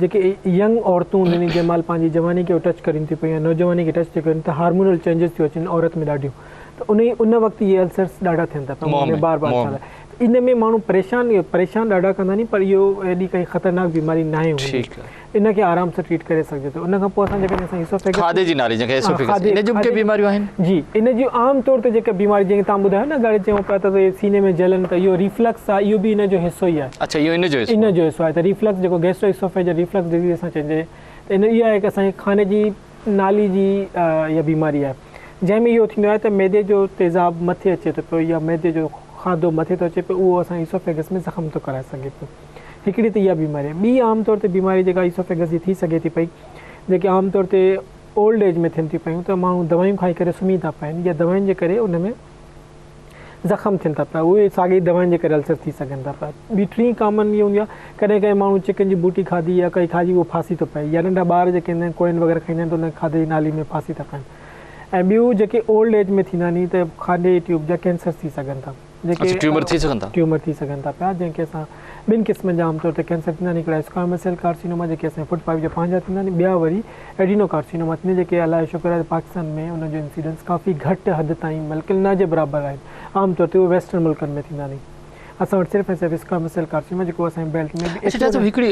جيڪي ينگ عورتون هونديون آهن جنهن مهل پنهنجي جواني کي ٽچ ڪرين ٿيون پيون يا نوجواني کي ٽچ ٿيون ڪرين ته هارمونل چينجز ٿيون اچن عورت ۾ ڏاڍيون ته ان ان وقت اهي السرس ڏاڍا ٿين ٿا پيا منهن ۾ بار بار ڇالا ان ۾ ماڻهو پريشان پريشان ڏاڍا ڪندا آهن پر اهو ايڏي ڪائي خطرناڪ بيماري ناهي هوندي ان کي آرام سان ٽريٽ ڪري سگهجي ٿو ان کان پوء اسان جيڪڏهن اسان ايسوفيگس کاڌي جي نالي جنهن کي ايسوفيگس ان جون به ڪي بيماريون آهن؟ جي ان جون عام طور تي جيڪا بيماري جيئن توهان ٻڌايو نه اڳاڙي چئون پيا ته سيني ۾ جلن ته اهو ريفلڪس آهي اهو به ان جو حصو ئي آهي. اڇا اهو ان جو حصو ان جو حصو آهي ته ريفلڪس جيڪو گيسٽرو ايسوفيجل ريفلڪس ڊزيز اسان چئجي ته ان اها هڪ اسان جي کاني جي نالي جي اها بيماري آهي جنهن ۾ اهو ٿيندو آهي ته معدي جو تيزاب مٿي اچي ٿو پيو يا معدي جو کاڌو مٿي ٿو اچي پيو اهو اسان جي ايسوفيگس ۾ زخم ٿو ڪرائي سگهي پيو. هڪڙي ته اها بيماري آهي. ٻي عام طور تي بيماري جيڪا ايسوفيگس جي ٿي سگهي ٿي پئي جيڪي عام طور تي اولڊ ايج ۾ ٿين ٿيون پيون ته ماڻهو دوائيون کائي ڪري سمهي ٿا پون يا دوائن جي ڪري ان ۾ زخم ٿين ٿا پيا اهي ساڳي دوائن جي ڪري السر ٿي سگهن ٿا پيا. ٻي ٽين ڪامن اهو هوندي آهي ڪڏهن ڪڏهن ماڻهو چڪن جي بوٽي کاڌي يا ڪائي کاڌي اهو ڦاسي ٿو پئي يا ننڍا ٻار جيڪي هوندا آهن ڪوئن وغيره کائيندا آهن ته ان کاڌي جي نالي ۾ ڦاسي ٿا پون ۽ ٻيو جيڪي اولڊ ايج ۾ ٿيندا ني ته کاڌي جي ٽيوب جا ڪينسر ٿي سگهن ٿا. جيڪي ٽيومر ٿي سگهن ٿا. ٽيومر ٿي سگهن ٿا پيا جنهن کي اسان ٻن قسمن جا عام طور تي ڪينسر ٿيندا آهن هڪڙا اسڪوامس سيل ڪارسينوما جيڪي اسان جي فوڊ پائيپ جا پنهنجا ٿيندا آهن ٻيا وري ايڊينو ڪارسينوما ٿيندا آهن جيڪي الله جو شڪر آهي ته پاڪستان ۾ ان جو انسيڊنس ڪافي گهٽ حد تائين بلڪل نه جي برابر آهن عام طور تي اهي ويسٽرن ملڪن ۾ ٿيندا آهن اسان وٽ صرف ۽ صرف اسڪوامس سيل ڪارسينوما جيڪو اسان جي بيلٽ ۾ به اڇا ڊاڪٽر صاحب هڪڙي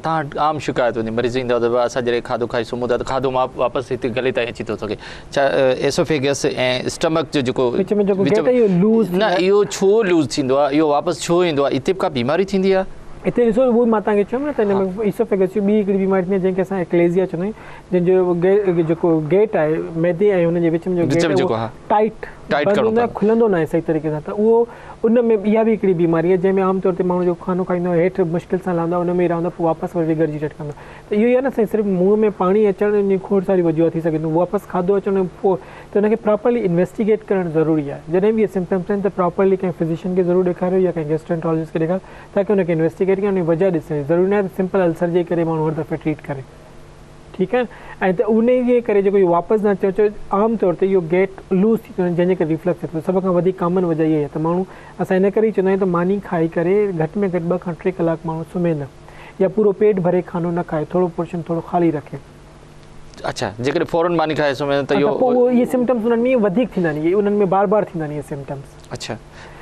توهان وٽ عام شڪايت هوندي مريض ايندا ته اسان جڏهن کاڌو کائي سمهون ٿا ته کاڌو واپس هتي گلي تائين اچي ٿو سگهي ڇا ايسوفيگس ۽ اسٽمڪ جو جيڪو وچ ۾ جيڪو گيٽ آهي اهو لوز نه اهو ڇو لوز ٿيندو آهي اهو واپس ڇو ايندو آهي اتي به ڪا بيماري ٿيندي آهي؟ اتي ڏسو اهو مان توهان کي چيم نه ته هن ۾ ايسوفيگس جي ٻي هڪڙي بيماري ٿيندي آهي جنهن کي اسان اڪليزيا چوندا آهيون جنهن جو جيڪو گيٽ آهي معدي ۽ هن جي وچ ۾ جيڪو گيٽ آهي اهو ٽائيٽ بند هوندو آهي کلندو ناهي صحيح طريقي سان ته اهو ان ۾ اها به هڪڙي بيماري آهي جنهن ۾ عام طور تي ماڻهو جيڪو کانو کائيندو آهي هيٺ مشڪل سان لهندو آهي ان ۾ ئي رهندو آهي پوء واپس وري ريگرجيٽيٽ ڪندو آهي ته اهو ئي آهي نه سائين صرف منهن ۾ پاڻي اچڻ ان جون کوڙ ساريون وجوهات ٿي سگهن ٿيون واپس کاڌو اچڻ ۽ پوء ته ان کي پراپرلي انويسٽيگيٽ ڪرڻ ضروري آهي جڏهن به اهي سمپٽمس آهن ته پراپرلي ڪنهن فزيشن کي ضرور ڏيکاريو يا ڪنهن گيسٽرينٽرالاجسٽ کي ڏيکاريو تاڪه ان کي انويسٽيگيٽ ڪري ان جي وجهه ڏسي ضروري ناهي ته سمپل السر جي ڪري ماڻهو هر دفعي ٽريٽ ڪري. ٺيڪ آهي ۽ ته انهي جي ڪري جيڪو اهو واپس نه اچي عام طور تي اهو گيٽ لوز ٿي ٿو وڃي جنهن جي ڪري ريفلڪس ٿئي ٿو. سڀ کان وڌيڪ ڪامن وجه اها ئي آهي ته ماڻهو اسان ان ڪري ئي چوندا آهيون ته ماني کائي ڪري گهٽ ۾ گهٽ 2 کان 3 ڪلاڪ ماڻهو سمهي نه يا پورو پيٽ ڀري کانو نه کائي ٿورو پورشن ٿورو خالي رکي. اڇا جيڪڏهن فورن ماني کائي سمهي ته اهو پوء اهي سمپٽمس انهن ۾ وڌيڪ ٿيندا آهن اهي انهن ۾ بار بار ٿيندا آهن اهي سمپٽمس. اڇا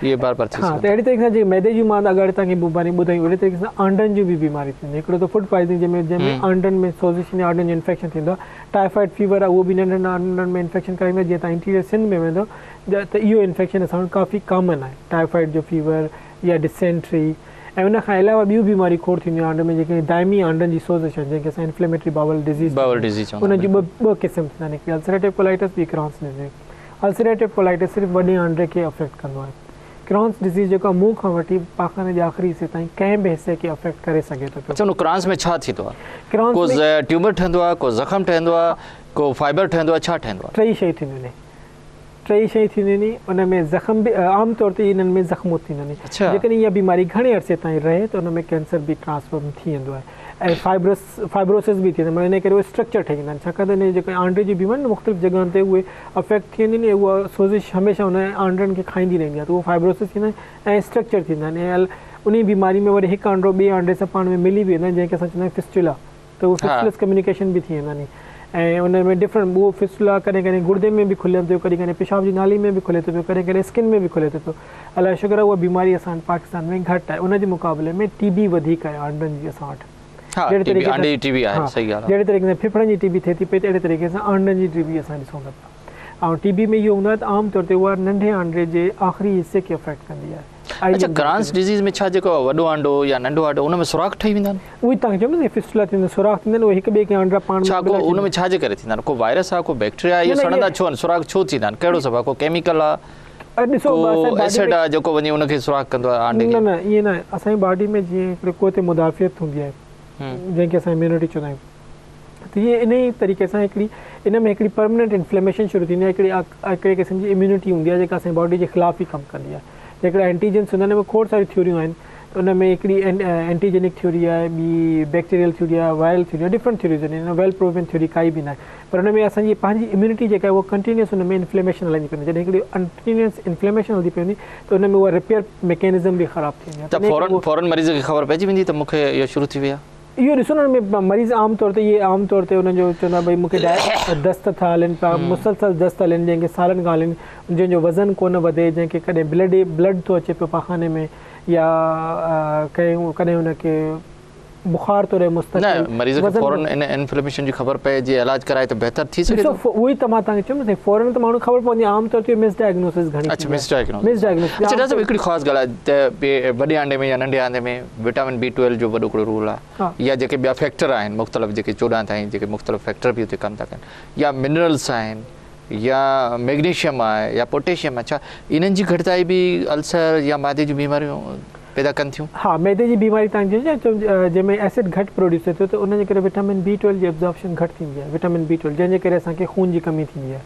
اهي بار بار ٿي سگهن ٿا. ها ته اهڙي طريقي سان جيڪي معدي جون مان اڳاڙي توهان کي بيماريون ٻڌايون اهڙي طريقي سان آنڊن جون به بيماريون ٿينديون هڪڙو ته فوڊ پوائزننگ جنهن ۾ جنهن ۾ آنڊن ۾ سوزش يا آنڊن جو انفيڪشن ٿيندو آهي ٽائيفائيڊ فيور آهي اهو به ننڍن آنڊن ۾ انفيڪشن ڪرائيندو آهي جيئن توهان انٽيريئر سنڌ ۾ ويندو ته اهو انفيڪشن اسان وٽ ڪافي ڪامن آهي ٽائيفائيڊ جو فيور يا ڊسينٽري ۽ ان کان علاوه ٻيون بيماريون کوڙ ٿينديون آنڊن ۾ جيڪي دائمي آنڊن جي سوزش آهن جنهن کي اسان انفليميٽري باول ڊزيز چوندا آهيون انهن جون ٻه قسم ٿيندا آهن هڪڙي السريٽو ڪولائٽس ٻي ڪرانس ڊزيز. السريٽو ڪولائٽس صرف وڏي آنڊري کي افيڪٽ ڪندو آهي. ڪرانس ڊزيز جيڪو آهي منهن کان وٺي پاخاني جي آخري حصي تائين ڪنهن به حصي کي افيڪٽ ڪري سگهي ٿو پيو. اڇا ان ڪرانس ۾ ڇا ٿيندو آهي؟ ڪو ٽيومر ٺهندو آهي، ڪو زخم ٺهندو آهي، ڪو فائبر ٺهندو آهي، ڇا ٺهندو آهي؟ ٽئي شيون ٿينديون آهن. ٽئي شيون ٿينديون آهن ان ۾ زخم به عام طور تي انهن ۾ زخمون ٿيندا آهن. جيڪڏهن اها بيماري گهڻي عرصي تائين رهي ته ان ۾ ڪينسر به ٽرانسفارم ٿي ويندو آهي ۽ فائبرس فائبروسس به ٿي ويندو آهي معنيٰ ان ڪري اهي اسٽرڪچر ٺهي ويندا آهن ڇاڪاڻ ته ان جيڪي آنڊري جون بيماريون آهن مختلف جڳهن تي اهي افيڪٽ ٿي وينديون آهن ۽ اها سوزش هميشه ان آنڊرن کي کائيندي رهندي آهي ته اهو فائبروسس ٿيندا آهن ۽ اسٽرڪچر ٿيندا آهن ۽ انهي بيماري ۾ وري هڪ آنڊرو ٻئي آنڊري سان پاڻ ۾ ملي به ويندا آهن جنهن کي اسان چوندا آهيون فسٽولا ته اهو فسٽولس ڪميونيڪيشن به ٿي ويندا آهن ۽ ان ۾ ڊفرنٽ اهو فسٽولا ڪڏهن ڪڏهن گڙدي ۾ به کلي ٿو ڪڏهن ڪڏهن پيشاب جي نالي ۾ به کلي ٿو پيو ڪڏهن ڪڏهن اسڪن ۾ به کلي ٿو پيو الله جو شڪر آهي اها بيماري اسان وٽ پاڪستان ۾ گهٽ آهي ان جي مقابلي ۾ ٽي بي وڌيڪ آهي آنڊن جي اسان وٽ جهڙي طريقي سان ٽي بي آهي صحيح ڳالهه آهي جهڙي طريقي سان ڦڦڙن جي ٽي بي ٿئي ٿي پئي ته اهڙي طريقي سان آنڊن جي ٽي بي اسان ڏسون ٿا پيا ۽ ٽي بي ۾ اهو هوندو آهي ته عام طور تي اها ننڍي آنڊري جي آخري حصي کي افيڪٽ ڪندي آهي. اڇا ڪرانس ڊزيز ۾ ڇا جيڪو وڏو آنڊو يا ننڍو آنڊو ان ۾ سوراخ ٺهي ويندا آهن؟ اهو ئي توهان کي چيم نه فسٽولا ٿيندا آهن سوراخ ٿيندا آهن اهي هڪ ٻئي کي آنڊرا پاڻ ۾ ڇا ڪو ان ۾ ڇا جي ڪري ٿيندا آهن ڪو وائرس آهي ڪو بيڪٽيريا آهي اهي سڙندا ڇو آهن سوراخ ڇو ٿيندا آهن ڪهڙو سبب آهي ڪو ڪيميڪل آهي ڏسو ڪو ايسڊ آهي جيڪو وڃي ان کي سوراخ ڪندو آهي آنڊي کي. نه نه ائين نه اسان جي باڊي ۾ جيئن هڪڙي قوت مدافعت هوندي آهي جنهن کي اسان اميونٽي چوندا آهيون تيئن انهي ئي طريقي سان هڪڙي ان ۾ هڪڙي پرمننٽ انفليميشن شروع ٿيندي آهي هڪڙي هڪڙي قسم جي اميونٽي هوندي آهي جيڪا اسان جي باڊي جي خلاف ئي ڪم ڪندي آهي جيڪڏهن اينٽيجنس هوندا آهن ان ۾ کوڙ ساريون ٿيوريون آهن ته ان ۾ هڪڙي اينٽيجنڪ ٿيوري آهي ٻي بيڪٽيريل ٿيوري آهي وائرل ٿيوري آهي ڊفرنٽ ٿيوريز آهن ان ۾ ويل پروون ٿيوري ڪائي به ناهي پر ان ۾ اسان جي پنهنجي اميونٽي جيڪا آهي اها ڪنٽينيوس ان ۾ انفليميشن هلندي پوندي جڏهن هڪڙي ڪنٽينيوس انفليميشن هلندي پوندي ته ان ۾ اها رپيئر ميڪينزم به خراب ٿي ويندي آهي ته فورن فورن مريض کي خبر پئجي ويندي ته مون کي اهو شروع ٿي ويو آهي. اهو ڏسو نه ان ۾ مريض عام طور تي اهي عام طور تي انهن جو چوندا ڀئي مون کي دست ٿا هلن پيا مسلسل دست هلن جنهن کي سالن کان هلن جنهن جو وزن ڪونه وڌي جنهن کي ڪڏهن بلڊ بلڊ ٿو اچي پيو پاخاني ۾ يا ڪنهن ڪڏهن ان کي بخار ٿو رهي مستقل نه مريض کي فورن ان انفليميشن جي خبر پئي جي علاج ڪرائي ته بهتر ٿي سگهي ٿو. ڏسو اهو ئي ته مان توهان کي چيم نه فورن ته ماڻهو کي خبر پوندي عام طور تي مس ڊائگنوسس گهڻي اڇا مس ڊائگنوسس مس ڊائگنوسس اڇا ڊاڪٽر صاحب هڪڙي خاص ڳالهه آهي ته وڏي آنڊي ۾ يا ننڍي آنڊي ۾ وٽامن بي 12 جو وڏو هڪڙو رول آهي يا جيڪي ٻيا فيڪٽر آهن مختلف جيڪي 14 تائين جيڪي مختلف فيڪٽر به اتي ڪم ٿا ڪن يا منرلس آهن يا ميگنيشيم آهي يا پوٽيشيم آهي ڇا انهن جي گهٽتائي به السر يا معدي جون بيماريون پيدا ڪن ٿيون؟ ها معدي جي بيماري تان جنهن ۾ ايسڊ گهٽ پروڊيوس ٿئي ٿو ته ان جي ڪري وٽامن بي 12 جي ابزارپشن گهٽ ٿيندي آهي وٽامن بي 12 جنهن جي ڪري اسان کي خون جي ڪمي ٿيندي آهي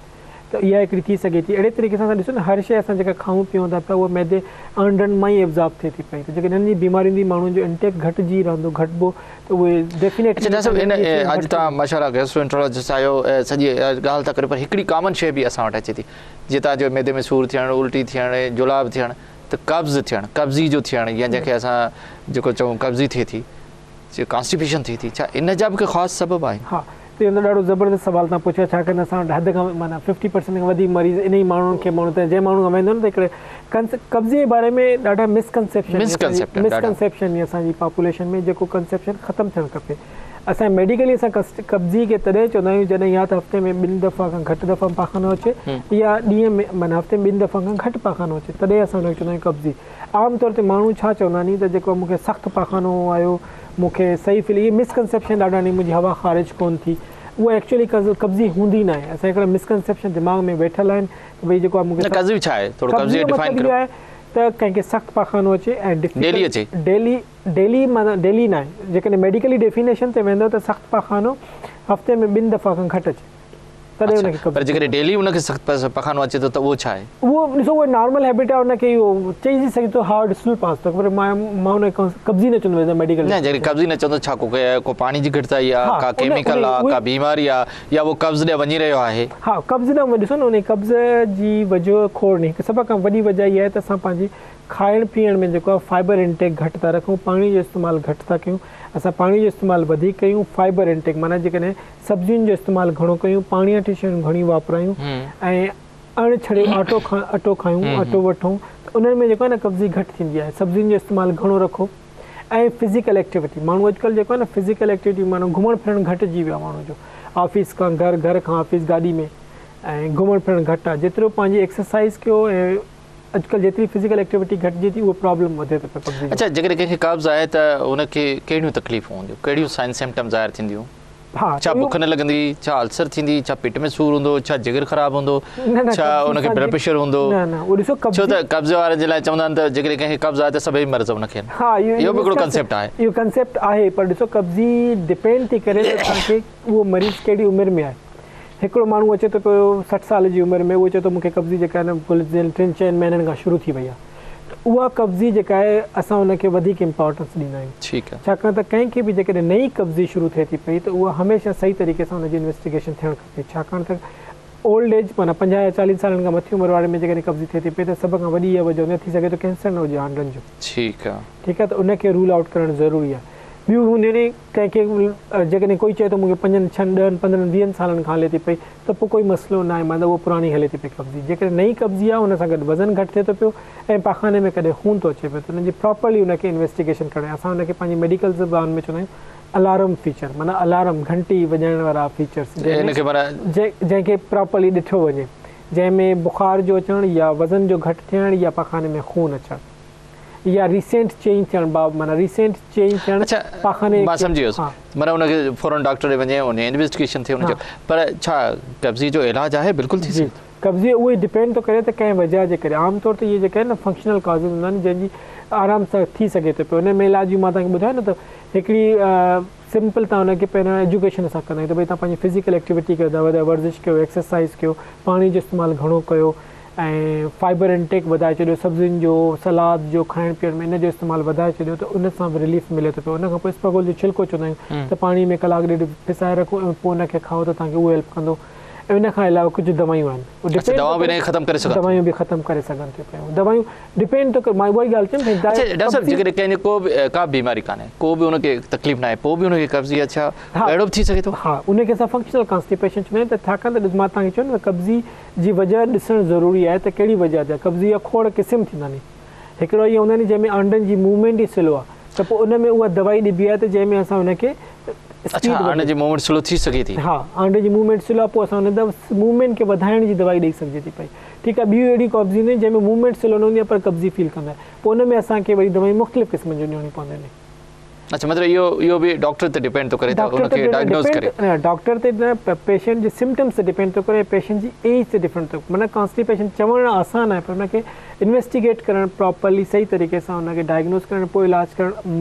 ته اها هڪڙي ٿي سگهي ٿي. اهڙي طريقي سان اسان ڏسون نه هر شيء اسان جيڪا کائون پيئون ٿا پيا اها معدي آنڊن مان ئي ابزارب ٿئي ٿي پئي ته جيڪڏهن انهن جي بيمارين جي ماڻهن جو انٽيڪ گهٽجي رهندو گهٽبو ته اهي ڊيفينيٽلي اڇا ڊاڪٽر صاحب ان اڄ توهان ماشاء الله گيسٽرو انٽرالاجسٽ آهيو سڄي ڳالهه ٿا ڪريو پر هڪڙي ڪامن شيء به اسان وٽ اچي ٿي جيئن توهان چيو معدي ۾ سور ٿيڻ الٽي ٿيڻ جلاب ٿيڻ ته قبض ٿيڻ قبضي جو ٿيڻ يا جنهن کي اسان جيڪو چئون قبضي ٿئي ٿي ڪانسٽيپيشن ٿئي ٿي ڇا ان جا به ڪي خاص سبب آهن؟ ها ته اهو ته ڏاڍو زبردست سوال توهان پڇيو آهي ڇاڪاڻ ته اسان وٽ حد کان معنيٰ ففٽي پرسنٽ کان وڌيڪ مريض انهي ماڻهن کي ماڻهو ته جنهن ماڻهو کان ويندو نه ته هڪڙي قبضي جي باري ۾ ڏاڍا مسڪنسيپشن مسڪنسيپشن اسان جي پاپوليشن ۾ جيڪو ڪنسيپشن ختم ٿيڻ کپي اسان ميڊيڪلي اسان قبضي کي تڏهن چوندا آهيون جڏهن يا ته هفتي ۾ ٻن دفعا کان گهٽ دفعا پاخانو اچي يا ڏينهن ۾ معنيٰ هفتي ۾ ٻن دفعا کان گهٽ پاخانو اچي تڏهن اسان ان کي چوندا آهيون قبضي عام طور تي ماڻهو ڇا چوندا آهن ته جيڪو مون کي سخت پاخانو آيو مون کي صحيح فيل اهي مسڪنسيپشن ڏاڍا آهن منهنجي هوا خارج ڪون ٿي اها ايڪچوئلي قبضي هوندي ناهي اسان هڪڙا مسڪنسيپشن دماغ ۾ ويٺل آهن ته ڀئي جيڪو آهي مون کي نه قبضي ڇا آهي ٿورو قبضي ڊيفائن ڪريو آهي ته ڪنهن کي سخت پاخانو اچي ۽ ڊيلي اچي ڊيلي ڊيلي معنيٰ ڊيلي ناهي جيڪڏهن ميڊيڪلي ڊيفينيشن تي ويندو ته سخت پاخانو هفتي ۾ ٻن دفعا کان گهٽ اچي. تڏهن ان کي قبضي. پر جيڪڏهن ڊيلي ان کي سخت پاخانو اچي ٿو ته اهو ڇا آهي؟ اهو ڏسو اهو نارمل هيبٽ آهي ان کي اهو چئجي سگهي ٿو هارڊ اسٽول پاس ٿو پر مان مان ان کي قبضي نه چوندو آهيان ميڊيڪل. نه جيڪڏهن قبضي نه چوندو ڇا ڪو ڪو پاڻي جي گهٽتائي آهي ڪا ڪيميڪل آهي ڪا بيماري آهي يا اهو قبض ڏي وڃي رهيو آهي؟ ها قبض ڏانهن ڏسو نه ان قبض جي وجهه کوڙ ني هڪ سڀ کان وڏي وجهه اها آهي ته اسان پنهنجي کائڻ پيئڻ ۾ جيڪو آهي فائبر انٽيڪ گهٽ ٿا رکون پاڻي جو استعمال گهٽ ٿا ڪيون اسان پاڻي جو استعمال وڌيڪ ڪيون فائبر انٽيڪ معنيٰ جيڪڏهن سبزين جو استعمال گهڻو ڪيون پاڻياٺي شيون گهڻيون واپرايون ۽ اڻ ڇڙيو آٽو اٽو کايون اٽو وٺون ته انهن ۾ جيڪو آهي نه قبضي گهٽ ٿيندي آهي سبزين جو استعمال گهڻو رکو ۽ فزيڪل ايڪٽيوٽي ماڻهو اڄڪلهه جيڪو آهي نه فزيڪل ايڪٽيوٽي معنيٰ گهمڻ ڦرڻ گهٽجي ويو آهي ماڻهو جو آفيس کان گهر گهر کان آفيس گاڏي ۾ ۽ گهمڻ ڦرڻ گهٽ آهي جيترو پنهنجي ايڪسرسائز ڪيو ۽ اڄڪلهه جيتري فزيڪل ايڪٽيوٽي گهٽجي ٿي اهو پرابلم وڌي ٿو پيو قبضي جو. اڇا جيڪڏهن ڪنهن کي قبض آهي ته ان کي ڪهڙيون تڪليفون هونديون ڪهڙيون سائن سمپٽم ظاهر ٿينديون ها ڇا بک نه لڳندي ڇا السر ٿيندي ڇا پيٽ ۾ سور هوندو ڇا جگر خراب هوندو ڇا ان کي بلڊ پريشر هوندو نه نه اهو ڏسو قبضي ڇو ته قبضي وارن جي لاء چوندا آهن ته جيڪڏهن ڪنهن کي قبض آهي ته سڀئي مرض ان کي آهن ها اهو به هڪڙو ڪنسيپٽ آهي اهو ڪنسيپٽ آهي پر ڏسو قبضي ڊپينڊ ٿي ڪري ته توهان کي اهو مريض ڪهڙي عمر ۾ آهي هڪڙو ماڻهو اچي ٿو پيو 60 سال جي عمر ۾ اهو چئي ٿو مون کي قبضي جيڪا آهي نه گذريل ٽن چئن مهينن کان شروع ٿي وئي آهي ته اها قبضي جيڪا آهي اسان ان کي وڌيڪ امپارٽنس ڏيندا آهيون ٺيڪ آهي ڇاڪاڻ ته ڪنهن کي به جيڪڏهن نئين قبضي شروع ٿئي ٿي پئي ته اها هميشه صحيح طريقي سان ان جي انويسٽيگيشن ٿيڻ کپي ڇاڪاڻ ته اولڊ ايج معنيٰ 50 يا 40 سالن کان مٿي عمر واري ۾ جيڪڏهن قبضي ٿئي ٿي پئي ته سڀ کان وڏي اها وجه هوندي آهي ٿي سگهي ٿو ڪينسر نه هجي آنڊن جو ٺيڪ آهي ٺيڪ آهي ته ان کي رول آئوٽ ڪرڻ ضروري آهي ٻيون هونديون ني ڪنهن کي جيڪڏهن ڪوئي چئي ٿو مون کي پنجن ڇهن ڏهن پندرهن ويهن سالن کان هلي ٿي پئي ته پوء ڪوئي مسئلو ناهي معنيٰ اها پراڻي هلي ٿي پئي قبضي جيڪڏهن نئين قبضي آهي ان سان گڏ وزن گهٽ ٿئي ٿو پيو ۽ پاخاني ۾ ڪڏهن خون ٿو اچي پيو ته ان جي پراپرلي ان کي انويسٽيگيشن ڪرڻ اسان ان کي پنهنجي ميڊيڪل زبان ۾ چوندا آهيون الارم فيچر معنيٰ الارم گهنٽي وڄائڻ وارا فيچرس جنهن کي پراپرلي ڏٺو وڃي جنهن ۾ بخار جو اچڻ يا وزن جو گهٽ ٿيڻ يا پاخاني ۾ خون اچڻ يا ريسينٽ چينج ٿيڻ باب معنيٰ ريسينٽ چينج ٿيڻ اڇا پاخاني مان سمجهي ويس معنيٰ ان کي فورن ڊاڪٽر ڏي وڃي ان انويسٽيگيشن ٿئي ان جو پر ڇا قبضي جو علاج آهي بلڪل ٿي سگهي ٿو قبضي اهو ئي ڊپينڊ ٿو ڪري ته ڪنهن وجهه جي ڪري عام طور تي اهي جيڪي آهن نه فنڪشنل ڪازز هوندا آهن جنهن جي آرام سان ٿي سگهي ٿو پيو ان ۾ علاج مان توهان کي ٻڌايو نه ته هڪڙي سمپل توهان ان کي پهريان ايجوڪيشن اسان ڪندا آهيون ته ڀئي توهان پنهنجي فزيڪل ايڪٽيوٽي کي وڌايو ورزش ڪيو ايڪسرسائز ڪيو پاڻي جو استعمال گهڻو ڪيو ۽ فائبر انٽيڪ وڌائي ڇڏيو سبزين جو سلاد جو کائڻ پيئڻ ۾ ان جو استعمال وڌائي ڇڏيو ته ان سان به رليف ملي ٿو پيو ان کان پوء اسپغول جو ڇلڪو چوندا آهيون ته پاڻي ۾ ڪلاڪ ڏيڍ پسائي رکو ۽ پوء ان کي کائو ته توهان کي اهو هيلپ ڪندو ۽ ان کان علاوه ڪجهه دوائيون آهن اڇا دوائون به ان کي ختم ڪري سگهن ٿيون دوائيون به ختم ڪري سگهن ٿيون پيون دوائيون ڊپينڊ ٿو ڪري مان اها ئي ڳالهه چيم اڇا ڊاڪٽر صاحب جيڪڏهن ڪنهن کي ڪو به ڪا به بيماري ڪانهي ڪو به ان کي تڪليف ناهي پوء به ان کي قبضي آهي ڇا اهڙو به ٿي سگهي ٿو ها ان کي اسان فنڪشنل ڪانسٽيپيشن چوندا آهيون ته ڇاڪاڻ ته ڏس مان توهان کي چيو نه ته قبضي جي وجهه ڏسڻ ضروري آهي ته ڪهڙي وجهه تي آهي. قبضي جا کوڙ قسم ٿيندا آهن. هڪڙو اهي هوندا آهن جنهن ۾ آنڊن جي موومينٽ ئي سلو آهي ته پوء ان ۾ اها دوائي ڏبي آهي ته جنهن ۾ اسان ان کي اڇا آنڊن جي موومينٽ سلو ٿي سگهي ٿي. ها آنڊن جي موومينٽ سلو آهي پوء اسان ان موومينٽ کي وڌائڻ جي دوائي ڏئي سگهجي ٿي پئي. ٺيڪ آهي ٻيون اهڙيون قبضيون هونديون آهن جنهن ۾ موومينٽ سلو نه هوندي آهي پر قبضي فيل ڪندو آهي پوء ان ۾ اسان کي وري دوائيون مختلف قسمن جون ڏيڻيون پونديون آهن. اڇا مطلب اهو اهو به ڊاڪٽر تي ڊپينڊ ٿو ڪري ته ان کي ڊائگنوز ڪري. نه ڊاڪٽر تي نه پيشنٽ جي سمپٽمس تي ڊپينڊ ٿو ڪري پيشنٽ جي ايج تي ڊپينڊ ٿو معنيٰ ڪانسٽيپيشن چوڻ آسان آهي پر ان کي انويسٽيگيٽ ڪرڻ پراپرلي صحيح طريقي سان ان کي ڊائگنوز ڪرڻ پوء علاج ڪرڻ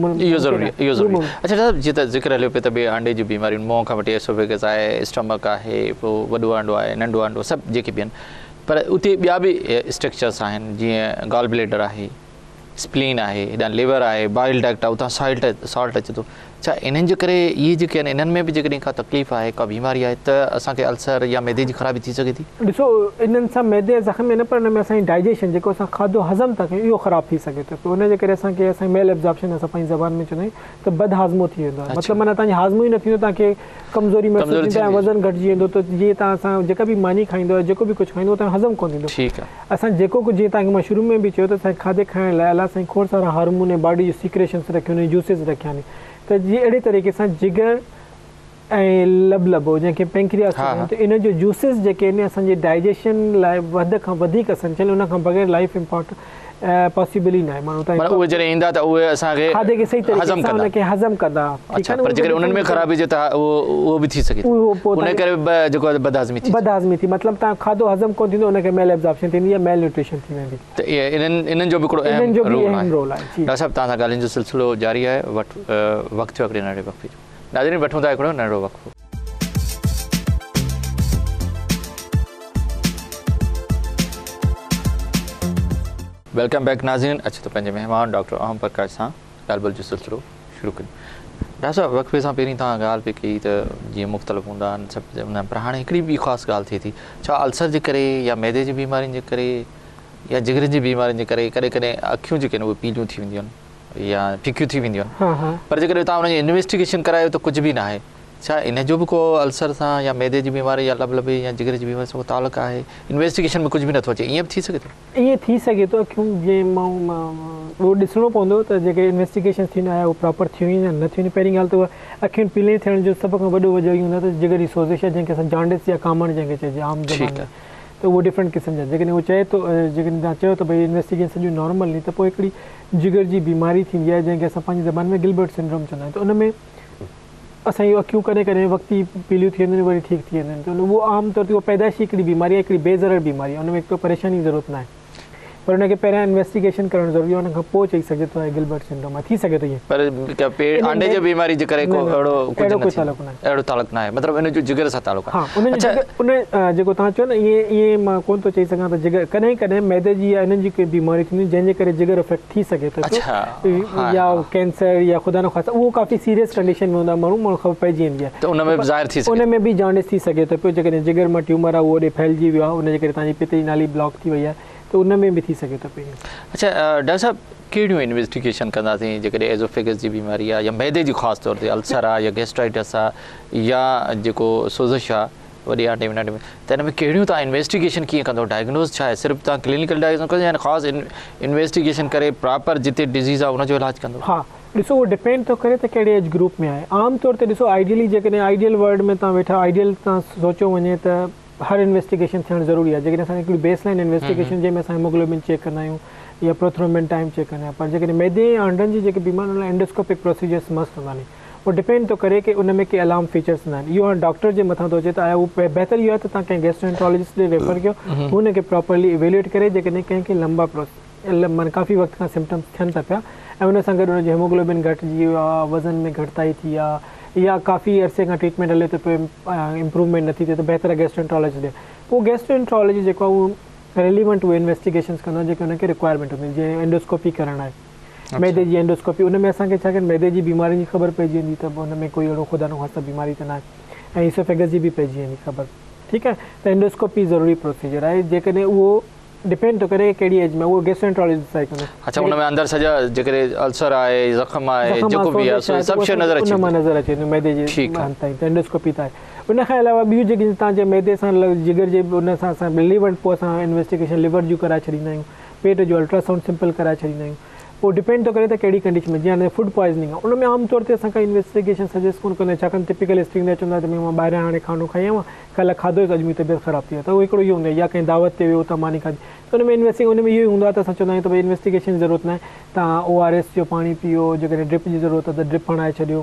اهو ضروري اهو ضروري اڇا ڊاڪٽر صاحب جيئن ته ذڪر هليو پئي ته ڀئي آنڊي جون بيماريون منهن کان وٺي ايسوفيگس آهي اسٽمڪ آهي پوء وڏو آنڊو آهي ننڍو آنڊو سڀ جيڪي به آهن پر اتي ٻيا به اسٽرڪچرس آهن جيئن گال بليڊر آهي اسپلين آهي، هيڏانهن ليور آهي، بائل ڊڪٽ آهي، اتان سالٽ سالٽ اچي ٿو. ڇا انهن جي ڪري اهي جيڪي آهن انهن ۾ به جيڪڏهن ڪا تڪليف آهي، ڪا بيماري آهي ته اسان کي السر يا معدي جي خرابي ٿي سگهي ٿي؟ ڏسو انهن سان معدي جا زخم نه پر ان ۾ اسان جي ڊائجيشن جيڪو اسان کاڌو هضم ٿا ڪيون اهو خراب ٿي سگهي ٿو پيو ان جي ڪري اسان کي اسان ميل ابزارپشن اسان پنهنجي زبان ۾ چوندا آهيون ته بد هاضمو ٿي ويندو آهي مطلب معنيٰ توهان جو هاضمو ئي نه ٿيندو توهان کي ڪمزوري محسوس ٿيندي ۽ وزن گهٽجي ويندو ته جيئن توهان اسان جيڪا به ماني کائيندو يا جيڪو به ڪجهه کائيندو اهو توهان جو هضم ڪونه ٿيندو اسان جيڪو ڪجهه جيئن توهان کي مان شروع ۾ به چيو ته اسان کي کاڌي کائڻ لاء الله سائين کوڙ سارا هارمون ۽ باڊي جون سيڪريشنس رکيون آهن جوسز رکيا آهن ته جيئن اهڙي طريقي سان جگر ۽ لبلبو جنهن کي پينڪرياس چوندا آهن ته ان جو جوسز جيڪي آهن اسان جي ڊائجيشن لاء حد کان وڌيڪ اسنشل ان کان بغير لائف امپارٽ پاسيبل ئي ناهي معنيٰ معنيٰ اهي جڏهن ايندا ته اهي اسان کي کاڌي کي صحيح طريقي سان ان کي هضم ڪندا اڇا پر جيڪڏهن انهن ۾ خرابي هجي ته اهو اهو به ٿي سگهي ٿو ان ڪري به جيڪو آهي بدهاضمي ٿي بدهاضمي ٿي مطلب توهان کاڌو هضم ڪونه ٿيندو ان کي ميل ابزارپشن ٿيندي يا ميل نيوٽريشن ٿي ويندي ته انهن انهن جو به هڪڙو اهم رول آهي ڊاڪٽر صاحب توهان سان ڳالهين جو سلسلو جاري آهي وٺ وقت ٿيو هڪڙي ننڍڙي وقفي جو ناظرين وٺون ٿا هڪڙو ننڍڙو وقفو. Welcome back ناظرين اچو ته پنهنجي مهمان ڊاڪٽر اوم پرڪاش سان ڳالهه ٻولهه جو سلسلو شروع ڪريون. ڊاڪٽر صاحب وقفي سان پهرين توهان ڳالهه پئي ڪئي ته جيئن مختلف هوندا آهن سڀ هوندا آهن پر هاڻي هڪڙي ٻي خاص ڳالهه ٿئي ٿي ڇا السر جي ڪري يا معدي جي بيمارين جي ڪري يا جگرن جي بيمارين جي ڪري ڪڏهن ڪڏهن اکيون جيڪي آهن اهي پيليون ٿي وينديون آهن يا ڦڪيون ٿي وينديون آهن پر جيڪڏهن توهان ان جي انويسٽيگيشن ڪرايو ته ڪجهه به ناهي ڇا ان جو به ڪو السر سان يا معدي جي بيماري يا لبلبي يا جگر جي بيماري سان ڪو تعلق آهي؟ انويسٽيگيشن ۾ ڪجهه به نٿو اچي ائين به ٿي سگهي ٿو؟ ائين ٿي سگهي ٿو اکيون جيئن اهو ڏسڻو پوندو ته جيڪي انويسٽيگيشن ٿيون آهي اهو پراپر ٿيون يا نه ٿيون پهرين ڳالهه ته اها اکين پيلي ٿيڻ جو سڀ کان وڏو وجهه اهو هوندو آهي ته جگر جي سوزش آهي جنهن کي اسان جانڊس يا ڪامڻ جنهن کي چئجي عام زبان ۾ ته اهو ڊفرنٽ قسم جا جيڪڏهن اهو چئي ٿو جيڪڏهن توهان چئو ته ڀئي انويسٽيگيشن سڄيون نارمل ني ته پوء هڪڙي جگر جي بيماري ٿيندي آهي جنهن کي اسان پنهنجي زبان ۾ گلبرٽ سنڊروم چوندا آهيون ته ان ۾ اسان جون اکيون ڪڏهن ڪڏهن وقتي پيليون ٿي وينديون آهن وري ٺيڪ ٿي وينديون آهن ته اهو عام طور تي اهو پيدائشي هڪڙي بيماري آهي هڪڙي بي ضرر بيماري آهي ان ۾ ڪو پريشاني جي ضرورت ناهي پر ان کي پهريان انويسٽيگيشن ڪرڻ ضروري آهي ان کان پوء چئي سگهجي ٿو گلبرٽ سنڊروم آهي ٿي سگهي ٿو ائين پر پيٽ آنڊي جي بيماري جي ڪري ڪو اهڙو ڪجهه نه تعلق ناهي اهڙو تعلق ناهي مطلب ان جو جگر سان تعلق آهي ها ان جو ان جيڪو توهان چئو نه ائين ائين مان ڪونه ٿو چئي سگهان ته جگر ڪڏهن ڪڏهن معدي جي يا انهن جي ڪي بيماري ٿينديون جنهن جي ڪري جگر افيڪٽ ٿي سگهي ٿو پيو يا ڪينسر يا خدا نخواسته اهو ڪافي سيريس ڪنڊيشن ۾ هوندا ماڻهو ماڻهو خبر پئجي ويندي آهي ته ان ۾ به ظاهر ٿي سگهي ان ۾ به جانڊس ٿي سگهي ٿو پيو جيڪڏهن جگر مان ٽيومر آهي اهو اوڏي ڦهلجي ويو آهي ان جي ڪري توهان جي پتي جي نالي بلاڪ ٿي وئي آهي ته ان ۾ به ٿي سگهي ٿو پيو. اڇا ڊاڪٽر صاحب ڪهڙيون انويسٽيگيشن ڪنداسين جيڪڏهن ايزوفيگس جي بيماري آهي يا معدي جي خاص طور تي السر آهي يا گيسٽرائٽس آهي يا جيڪو سوزش آهي وڏي آنڊي ۾ ننڍي ۾ ته ان ۾ ڪهڙيون توهان انويسٽيگيشن ڪيئن ڪندو ڊائگنوز ڇا آهي صرف توهان ڪلينيڪل ڊائگنوز ڪندو يا خاص انويسٽيگيشن ڪري پراپر جتي ڊزيز آهي ان جو علاج ڪندو. ها ڏسو اهو ڊپينڊ ٿو ڪري ته ڪهڙي ايج گروپ ۾ آهي عام طور تي ڏسو آئيڊيلي جيڪڏهن آئيڊيل ورلڊ ۾ توهان ويٺا آئيڊيل توهان سوچيو وڃي ته هر انويسٽيگيشن ٿيڻ ضروري آهي جيڪڏهن اسان هڪڙي بيس لائن انويسٽيگيشن جنهن ۾ اسان هيموگلوبن چيڪ ڪندا آهيون يا پروٿرومبن ٽائيم چيڪ ڪندا آهيون پر جيڪڏهن معدي ۽ آنڊن جي جيڪي بيماري ان لاء اينڊوسڪوپڪ پروسيجرس مست هوندا آهن اهو ڊپينڊ ٿو ڪري ڪي ان ۾ ڪي الارم فيچرس نه آهن اهو هاڻي ڊاڪٽر جي مٿان ٿو اچي ته آيا اهو بهتر اهو آهي ته توهان ڪنهن گيسٽروانٽرولوجسٽ ڏي ريفر ڪيو هو ان کي پراپرلي ايويلوئيٽ ڪري جيڪڏهن ڪنهن کي لمبا معنيٰ ڪافي وقت کان سمپٽمس ٿين ٿا پيا ۽ ان سان گڏ ان جو هيموگلوبن گهٽجي ويو آهي وزن ۾ گهٽتائي ٿي آهي يا ڪافي عرصي کان ٽريٽمينٽ هلي ٿو پيو امپروومينٽ نٿي ٿئي ته بهتر آهي گيسٽروانٽرولوجسٽ ڏي پوء گيسٽروانٽرولوجسٽ جيڪو آهي اهو ريليونٽ اهي انويسٽيگيشنس ڪندو آهي جيڪي ان کي رڪوائرمينٽ هوندي آهي جيئن اينڊوسڪوپي ڪرڻ آهي معدي جي اينڊوسڪوپي ان ۾ اسان کي ڇا معدي جي بيمارين جي خبر پئجي ويندي ته ان ۾ ڪوئي اهڙو خدا نخواسته بيماري ته ناهي ۽ ايسوفيگس جي به پئجي ويندي خبر ٺيڪ آهي ته اينڊوسڪوپي ضروري پروسيجر آهي جيڪڏهن اهو ڊپينڊ ٿو ڪري ڪهڙي ايج ۾ اهو گيسٽروانٽرولوجسٽ ڊسائيڊ ڪندو. اڇا ان ۾ اندر سڄا جيڪڏهن السر آهي زخم آهي جيڪو به آهي سو سڀ شيء نظر اچي ان مان نظر اچي ويندو معدي جي هنڌ تائين ته اينڊوسڪوپي ته آهي ان کان علاوه ٻيون جيڪي توهان جي معدي سان جگر جي ان سان اسان رليونٽ پوء اسان انويسٽيگيشن ليور جون ڪرائي ڇڏيندا آهيون پيٽ جو الٽراسائونڊ سمپل ڪرائي ڇڏيندا آهيون پوء ڊپينڊ ٿو ڪري ته ڪهڙي ڪنڊيشن ۾ جيئن هاڻي فوڊ پوائزننگ آهي ان ۾ عام طور تي اسان ڪا انويسٽيگيشن سجيسٽ ڪونه ڪندا آهيون ڇاڪاڻ ٽپيڪل هسٽري ايندي آهي چوندا آهن ته مان ٻاهريان هاڻي کانو کائي آيو آهيان ڪلهه کاڌو هيس اڄ منهنجي طبيعت خراب ٿي وئي ته اهو هڪڙو اهو هوندو آهي يا ڪنهن دعوت تي ويو اتان ماني کاڌي ته ان ۾ انويسٽي ان ۾ اهو ئي هوندو آهي ته اسان چوندا آهيون ته ڀئي انويسٽيگيشن جي ضرورت ناهي توهان او آر ايس جو پاڻي پيئو جيڪڏهن ڊرپ جي ضرورت آهي ته ڊرپ هڻائي ڇڏيو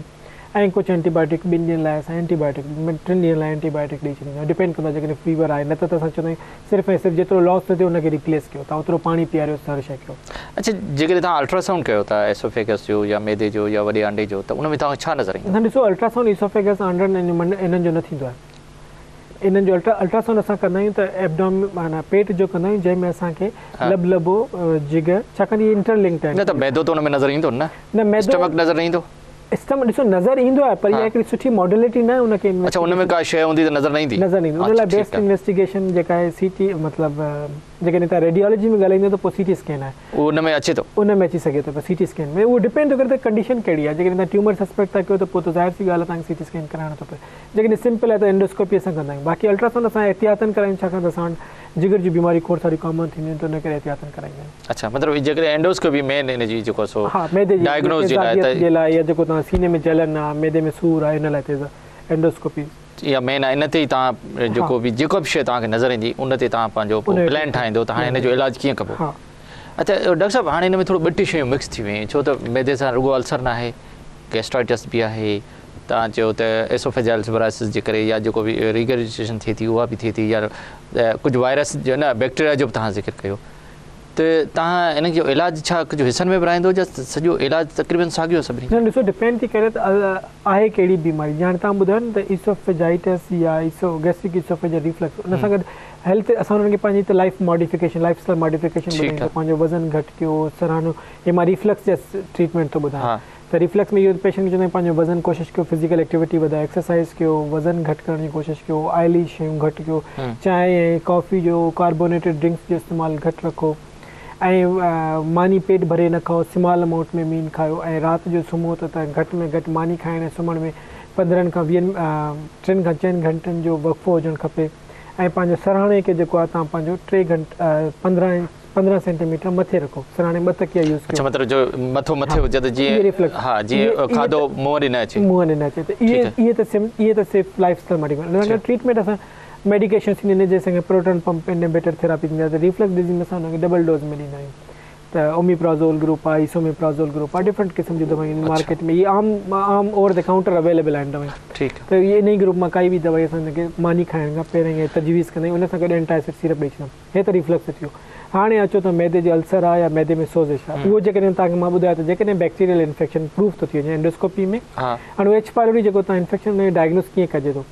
۽ ڪجهه اينٽي بايوٽڪ ٻن ڏينهن لاء اسان اينٽي بايوٽڪ ٽن ڏينهن لاء اينٽي بايوٽڪ ڏئي ڇڏيندا آهيون ڊپينڊ ڪندو آهي جيڪڏهن فيور آهي نه ته اسان چوندا آهيون صرف ۽ صرف جيترو لاس ٿو ٿئي ان کي ريپليس ڪيو توهان اوترو پاڻي پياريوس هر شيء ڪيو. اڇا جيڪڏهن توهان الٽراسائونڊ ڪيو ٿا ايسوفيگس جو يا معدي جو يا وڏي آنڊي جو ته ان ۾ توهان کي ڇا نظر ايندو؟ نه ڏسو الٽراسائونڊ ايسوفيگس آنڊن ۽ انهن جو نه ٿيندو آهي انهن جو الٽراسائونڊ اسان ڪندا آهيون ته ايبڊوم معنيٰ پيٽ جو ڪندا آهيون جنهن ۾ اسان کي لبلبو جگر ڇاڪاڻ ته اهي انٽر لنڪڊ آهن. نه ته معدو ته ان ۾ نظر ايندو نه نه معدو اسٽمڪ نظر نه ايندو. اسٽمڪ ڏسو نظر ايندو آهي پر اها هڪڙي سٺي ماڊلٽي نه آهي ان کي اڇا ان ۾ ڪا شيء هوندي ته نظر نه ايندي. نظر نه ايندي ان لاء بيسٽ انويسٽيگيشن جيڪا آهي سي ٽي مطلب جيڪڏهن توهان ريڊيولوجي ۾ ڳالهائيندو ته پوء سي ٽي اسڪين آهي. اهو ان ۾ اچي ٿو. ان ۾ اچي سگهي ٿو پر سي ٽي اسڪين ۾ اهو ڊپينڊ ٿو ڪري ته ڪنڊيشن ڪهڙي آهي جيڪڏهن توهان ٽيومر سسپيڪٽ ٿا ڪيو ته پوء ته ظاهر سي ڳالهه آهي توهان کي سي ٽي اسڪين ڪرائڻو ٿو پئي جيڪڏهن سمپل آهي ته اينڊوسڪوپي اسان ڪندا آهيون باقي الٽراسائونڊ اسان احتياطن ڪرايون ڇاڪاڻ ته اسان وٽ جگر جون بيماريون کوڙ ساريون ڪامن ٿينديون آهن ته ان ڪري احتياطن ڪرائيندا آهيون. اڇا مطلب جيڪڏهن اينڊوسڪوپي مين ان جي جيڪو سو ها معدي جي ڊائگنوز جي لاء ته جي لاء يا جيڪو توهان سيني ۾ جلن آهي معدي ۾ سور آهي ان لاء تيز اينڊوسڪوپي اها مين آهي ان تي ئي توهان جيڪو به جيڪو به شيء توهان کي نظر ايندي ان تي توهان پنهنجو پوء پلان ٺاهيندو ته هاڻي ان جو علاج ڪيئن ڪبو. اڇا ڊاڪٽر صاحب هاڻي ان ۾ ٿورو ٻه ٽي شيون مڪس ٿي ويون ڇو ته معدي سان رڳو السر ناهي گيسٽرائٽس به آهي توهان چيو ته ايسوفيجل ورائسز جي ڪري يا جيڪو به ريگرجيٽيشن ٿئي ٿي اها به ٿئي ٿي يا ڪجهه وائرس جو نه بيڪٽيريا جو به توهان ذڪر ڪيو. ته توهان ان جو علاج ڇا ڪجهه حصن ۾ ورهائيندو يا سڄو علاج تقريبن ساڳيو سڀني نه ڏسو ڊپينڊ ٿي ڪري ته آهي ڪهڙي بيماري جيئن هاڻي توهان ٻڌايو نه ته ايسوفيجائٽس يا ايسو گيسٽرڪ ايسوفيجل ريفلڪس ان سان گڏ هيلٿ اسان انهن کي پنهنجي ته life modification life style modification ٻڌايون ته پنهنجو وزن گهٽ ڪيو سرهانو هي مان ريفلڪس جا ٽريٽمينٽ ٿو ٻڌايان ته ريفلڪس ۾ اهو پيشنٽ کي چوندا آهيون پنهنجو وزن ڪوشش ڪيو فزيڪل ايڪٽيوٽي وڌايو ايڪسرسائز ڪيو وزن گهٽ ڪرڻ جي ڪوشش ڪيو آئلي شيون گهٽ ڪيو چانهه ۽ ڪافي جو ڪاربونيٽيڊ ڊرنڪس جو استعمال گهٽ رکو ۽ ماني پيٽ ڀري نه کائو سمال امائونٽ ۾ مين کايو ۽ رات جو سمهو ته گهٽ ۾ گهٽ ماني کائڻ ۽ سمهڻ ۾ 15 کان 20 ٽن کان چئن گهنٽن جو وقفو هجڻ کپي ۽ پنهنجو سرهاڻي کي جيڪو آهي توهان پنهنجو ٽي گهنٽا 15 سينٽي ميٽر مٿي رکو سرهاڻي ٻه تڪيا يوز ڪيو. اڇا مطلب جو مٿو مٿي هجي ته جيئن ها جيئن کاڌو منهن ڏي نه اچي. منهن ڏي نه اچي ته اهي اهي ته سم اهي ته صرف لائف اسٽائل ماڊيفڪيشن ان سان گڏ ٽريٽمينٽ اسان ميڊيڪيشن ٿيندي آهن جنهن سان پروٽون پمپ انهبيٽر ٿيراپي ٿيندي آهي ته ريفلڪس ڊزيز ۾ اسان ان کي ڊبل ڊوز ۾ ڏيندا آهيون ته اوميپرازول گروپ آهي ايسوميپرازول گروپ آهي ڊفرنٽ قسم جون دوائيون آهن مارڪيٽ ۾ اهي عام عام اوور the counter available آهن دوائيون ته اهي انهي گروپ مان ڪائي به دوائي اسان ان کي ماني کائڻ کان پهرين اهي تجويز ڪندا آهيون ان سان گڏ اينٽااسڊ سيرپ ڏئي ڇڏيندا آهيون. هي ته ريفلڪس ٿيو. هاڻي اچو ته معدي جو السر آهي يا معدي ۾ سوزش آهي. اهو جيڪڏهن توهان کي مان ٻڌايو ته جيڪڏهن بيڪٽيريل انفيڪشن پروف ٿو ٿي وڃي اينڊوسڪوپي ۾ هاڻي اهو ايڇ پائلوري جيڪو توهان انفيڪشن ان جو ڊائگنوز ڪيئن ڪجي ٿو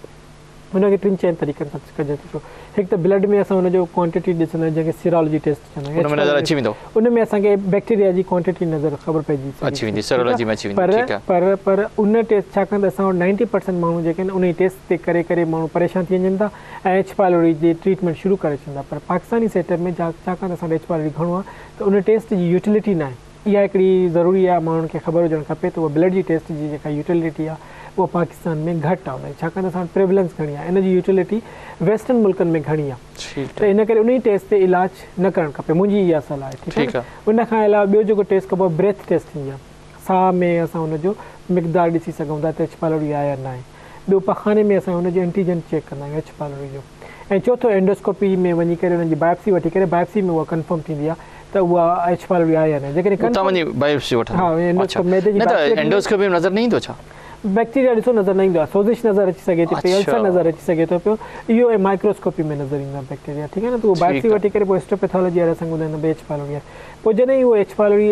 ان کي ٽن چئن طريقن سان ڪجي ٿو هڪ ته بلڊ ۾ اسان ان جو ڪوانٽيٽي ڏسندا آهيون جنهن کي سيرولاجي ٽيسٽ چوندا آهيون ان ۾ نظر اچي ويندو ان ۾ اسان کي بيڪٽيريا جي ڪوانٽيٽي نظر خبر پئجي اچي ويندي سيرولاجي ۾ اچي ويندي ٺيڪ آهي پر پر ان ٽيسٽ ڇاڪاڻ ته اسان وٽ 90% ماڻهو جيڪي آهن ان ٽيسٽ تي ڪري ڪري ماڻهو پريشان ٿي وڃن ٿا ۽ ايڇ پائلوري جي ٽريٽمينٽ شروع ڪري ڇڏيندا پر پاڪستاني سيٽ اپ ۾ ڇاڪاڻ ته اسان وٽ ايڇ پائلوري گهڻو آهي ته ان ٽيسٽ جي يوٽيلٽي ناهي اها هڪڙي ضروري آهي ماڻهن کي خبر هجڻ کپي ته اها بلڊ جي ٽيسٽ جي جيڪا يوٽيلٽي آهي اها پاڪستان ۾ گهٽ آهي ان جي ڇاڪاڻ ته اسان وٽ پريولنس گهڻي آهي ان جي يوٽيلٽي ويسٽرن ملڪن ۾ گهڻي آهي ته ان ڪري انهي ٽيسٽ تي علاج نه ڪرڻ کپي منهنجي اها صلاح آهي ٺيڪ آهي ان کان علاوه ٻيو جيڪو ٽيسٽ ڪبو آهي بريٿ ٽيسٽ ٿيندي آهي ساهه ۾ اسان ان جو مقدار ڏسي سگهون ٿا ته ايڇ پائلوري آهي يا ناهي ٻيو پخاني ۾ اسان ان جو اينٽيجن چيڪ ڪندا آهيون ايڇ پائلوري جو ۽ چوٿون اينڊوسڪوپي ۾ وڃي ڪري انهن جي بايوپسي وٺي ڪري بايوپسي ۾ اها ڪنفرم ٿيندي آهي ته اها ايڇ پائلوري آهي يا نه جيڪڏهن اتان وڃي بايوپسي وٺندو ها اينڊوسڪوپي معدي جي نه ته اينڊوسڪوپي ۾ نظر نه ايندو ڇا؟ بيڪٽيريا ڏسو نظر نه ايندو آهي سوزش نظر اچي سگهي ٿي پئي السر نظر اچي سگهي ٿو پيو اهو ۽ مائڪروسڪوپي ۾ نظر ايندو آهي بيڪٽيريا ٺيڪ آهي نه ته اهو بايوپسي وٺي ڪري پوء هسٽوپيٿالاجي وارا اسان کي ٻڌائيندا ڀئي ايڇ پائلوري آهي پوء جڏهن اهو ايڇ پائلوري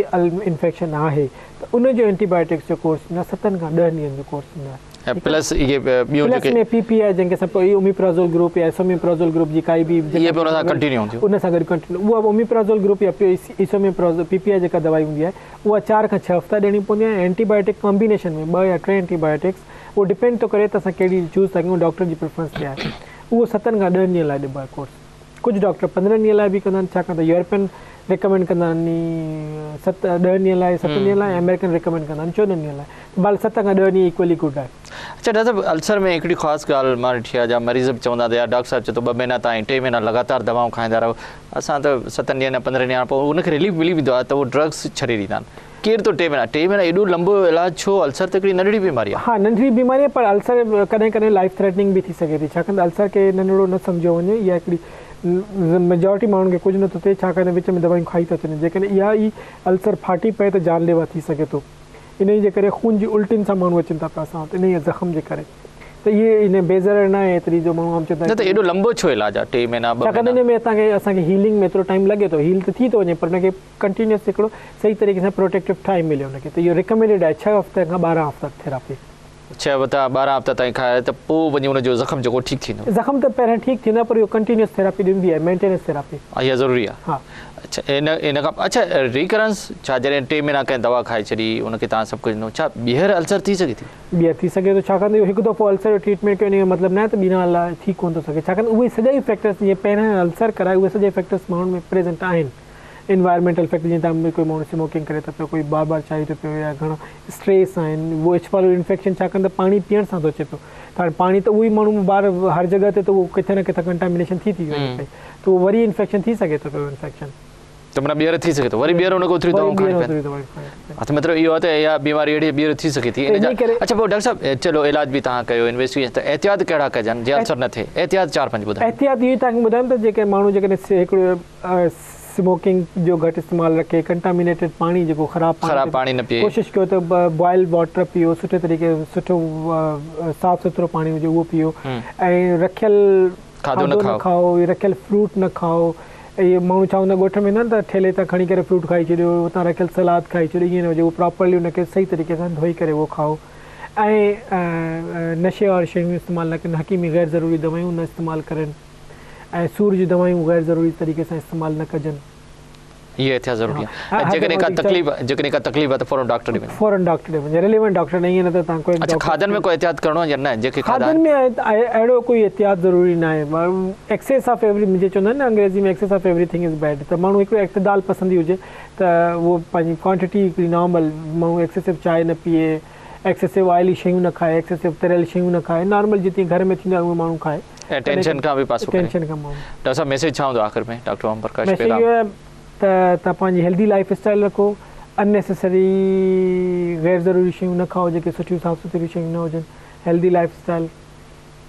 انفيڪشن آهي ته ان جو اينٽي بايوٽڪس جو ڪورس ٿيندو آهي ستن کان ڏهن ڏينهن جو ڪورس ٿيندو آهي ۽ پلس اهي ٻيون جيڪي پلس ۾ پي پي آء جنهن کي اسان اوميپرازول گروپ يا ايسوميپرازول گروپ جي ڪائي به اهي به ان سان ڪنٽينيو هونديون ان سان گڏ ڪنٽينيو اها اوميپرازول گروپ يا ايسوميپرازول پي پي آء جيڪا دوائي هوندي آهي اها 4 کان 6 هفتا ڏيڻي پوندي آهي ۽ اينٽي بايوٽڪ ڪامبينيشن ۾ ٻه يا ٽي اينٽي بايوٽڪس اهو ڊپينڊ ٿو ڪري ته اسان ڪهڙي چوز ٿا ڪيون ڊاڪٽر جي پريفرنس تي آهي اهو ستن کان ڏهن ڏينهن لاء ڏبو آهي ڪورس ڪجهه ڊاڪٽر 15 ڏينهن لاء به ڪندا آهن ڇاڪاڻ ته يورپين ريڪمينڊ ڪندا آهن ست ڏهن ڏينهن لاء ستن ڏينهن لاء ۽ آمريڪن ريڪمينڊ ڪندا آهن 14 ڏينهن لاء ته بهرحال ست کان ڏهه ڏينهن ايڪولي گڊ آهي. اڇا ڊاڪٽر صاحب السر ۾ هڪڙي خاص ڳالهه مان ڏٺي آهي جا مريض به چوندا ته يار ڊاڪٽر صاحب چئي ٿو ٻه مهينا تائين ٽي مهينا لڳاتار دوائون کائيندا رهو اسان ته ستن ڏينهن يا 15 ڏينهن کان پوء ان کي رليف ملي ويندو آهي ته اهو ڊرگس ڇڏي ڏيندا آهن ڪير ٿو ٽي مهينا ٽي مهينا ايڏو لنبو علاج ڇو السر ته هڪڙي ننڍڙي بيماري آهي. ها ننڍڙي بيماري آهي پر السر ڪڏهن ڪڏهن لائف ٿريٽننگ به ٿي سگهي ٿي ڇاڪاڻ ته السر کي ننڍڙو نه سمجهيو وڃي اها هڪڙي ميجارٽي ماڻهن کي ڪجهه نٿو ٿئي ڇاڪاڻ ته وچ ۾ دوائيون کائي ٿا ڇڏين جيڪڏهن اها ئي السر ڦاٽي پئي ته جان ليوا ٿي سگهي ٿو انهي جي ڪري خون جي الٽين سان ماڻهو اچن ٿا پيا اسان وٽ انهي زخم جي ڪري ته اهي ان بي ضرر نه آهي ايتري جو ماڻهو عام چوندا نه ته ايڏو لنبو ڇو علاج آهي ٽي مهينا ٻه ڇاڪاڻ ته مهينا ان ۾ اسان کي اسان کي هيلنگ ۾ ايترو ٽائيم لڳي ٿو هيل ته ٿي ٿو وڃي پر ان کي ڪنٽينيوس هڪڙو صحيح طريقي سان پروٽيڪٽو ٽائيم ملي ان کي ته اهو ريڪمينڊيڊ آهي ڇهه هفتا کان 12 هفتا ٿيراپي. ڇهه هفتا 12 هفتا تائين کائي ته پوء وڃي ان جو زخم جيڪو ٺيڪ ٿيندو. زخم ته پهريان ٺيڪ ٿيندو پر اهو ڪنٽينيوس ٿيراپي ڏبي آهي مينٽيننس ٿيراپي. اها ضروري آهي. ها. اڇا ان ان کان اڇا ريڪرنس ڇا جڏهن ٽي مهينا ڪنهن دوا کائي ڇڏي ان کي توهان سڀ ڪجهه ڏنو ڇا ٻيهر السر ٿي سگهي ٿي؟ ٻيهر ٿي سگهي ٿو ڇاڪاڻ ته اهو هڪ دفعو السر جو ٽريٽمينٽ ڪيو ان جو مطلب ناهي ته ٻيهر لاء ٿي ڪونه ٿو سگهي ڇاڪاڻ ته اهي سڄا ئي فيڪٽرس جيئن پهريان السر ڪرائي اهي سڄا فيڪٽرس ماڻهن ۾ پريزنٽ آهن. انوائرمينٽل فيڪٽر جيئن تهان ۾ ڪوئي ماڻهو سموڪنگ ڪري ٿو پيو ڪوئي بار بار چاهي ٿو پيو يا گهڻو اسٽريس آهن اهو ايڇ پائلوري انفيڪشن ڇاڪاڻ ته پاڻي پيئڻ سان ٿو اچي پيو ته هاڻي پاڻي ته اهو ئي ماڻهو بار هر جڳهه تي ته اهو ڪٿي نه ڪٿي ڪنٽامينيشن ٿي ٿي وڃي پئي ته اهو وري انفيڪشن ٿي سگهي ٿو پيو انفيڪشن ته معنيٰ ٻيهر ٿي سگهي ٿو وري ٻيهر ان کي اوتريون دوائون کائڻيون پون ها ته مطلب اهو آهي ته اها بيماري اهڙي ٻيهر ٿي سگهي ٿي ان جا اڇا پوء ڊاڪٽر صاحب چلو علاج به توهان ڪيو انويسٽيگيشن ته احتياط ڪهڙا ڪجن جيئن السر نه ٿئي احتياط چار پنج ٻڌايو احتياط اهو ئي توهان کي ٻڌايم ته جيڪي ماڻهو جيڪڏهن هڪڙو سموڪنگ جو گهٽ استعمال رکي، ڪنٽامينيٽيڊ پاڻي جيڪو خراب پاڻي خراب پاڻي نه پيئي. ڪوشش ڪيو ته بوائلڊ واٽر پيئو سٺي طريقي سٺو صاف سٿرو پاڻي هجي اهو پيئو ۽ رکيل کاڌو نه کائو رکيل فروٽ نه کائو اهي ماڻهو ڇا هوندا ڳوٺ ۾ ايندا آهن ته ٺيلهي تان کڻي ڪري فروٽ کائي ڇڏيو اتان رکيل سلاد کائي ڇڏيو ائين نه هجي اهو پراپرلي ان کي صحيح طريقي سان ڌوئي ڪري اهو کائو ۽ نشي واريون شيون استعمال نه ڪن حڪيمي غير ضروري دوائون نه استعمال ڪرن ۽ سور جون دوائون غير ضروري طريقي سان استعمال نه ڪجن. اهو احتياط ضروري آهي ۽ جيڪڏهن ڪا تڪليف جيڪڏهن ڪا تڪليف آهي ته فورن ڊاڪٽر ڏي وڃو. فورن ڊاڪٽر ڏي وڃو ريليونٽ ڊاڪٽر ڏي ائين نه ته توهان ڪوئي اڇا کاڌن ۾ ڪو احتياط ڪرڻو آهي يا نه جيڪي کاڌا کاڌن ۾ اهڙو ڪوئي احتياط ضروري نه آهي ايڪسيس آف ايوري جيئن چوندا آهن نه انگريزي ۾ excess of everything is bad ته ماڻهو هڪڙو اعتدال پسندي هجي ته اهو پنهنجي ڪوانٽٽي هڪڙي نارمل ماڻهو ايڪسيسو چانهه نه پيئي ايڪسيسو آئلي شيون نه کائي ايڪسيسو تريل شيون نه کائي نارمل جيئن گهر ۾ ٿيندو آهي اهو ماڻهو کائي ۽ ٽينشن کان به پاسو ڪري. ٽينشن کان ماڻهو. ڊاڪٽر صاحب ميسيج ڇا هوندو آخر ۾ ڊاڪٽر اوم پرڪاش پيغام. ميسيج اهو آهي ته توهان پنهنجي هيلدي لائيف اسٽائيل رکو ان نيسيسري غير ضروري شيون نه کائو جيڪي سٺيون صاف سٿريون شيون نه هجن هيلدي لائيف اسٽائيل.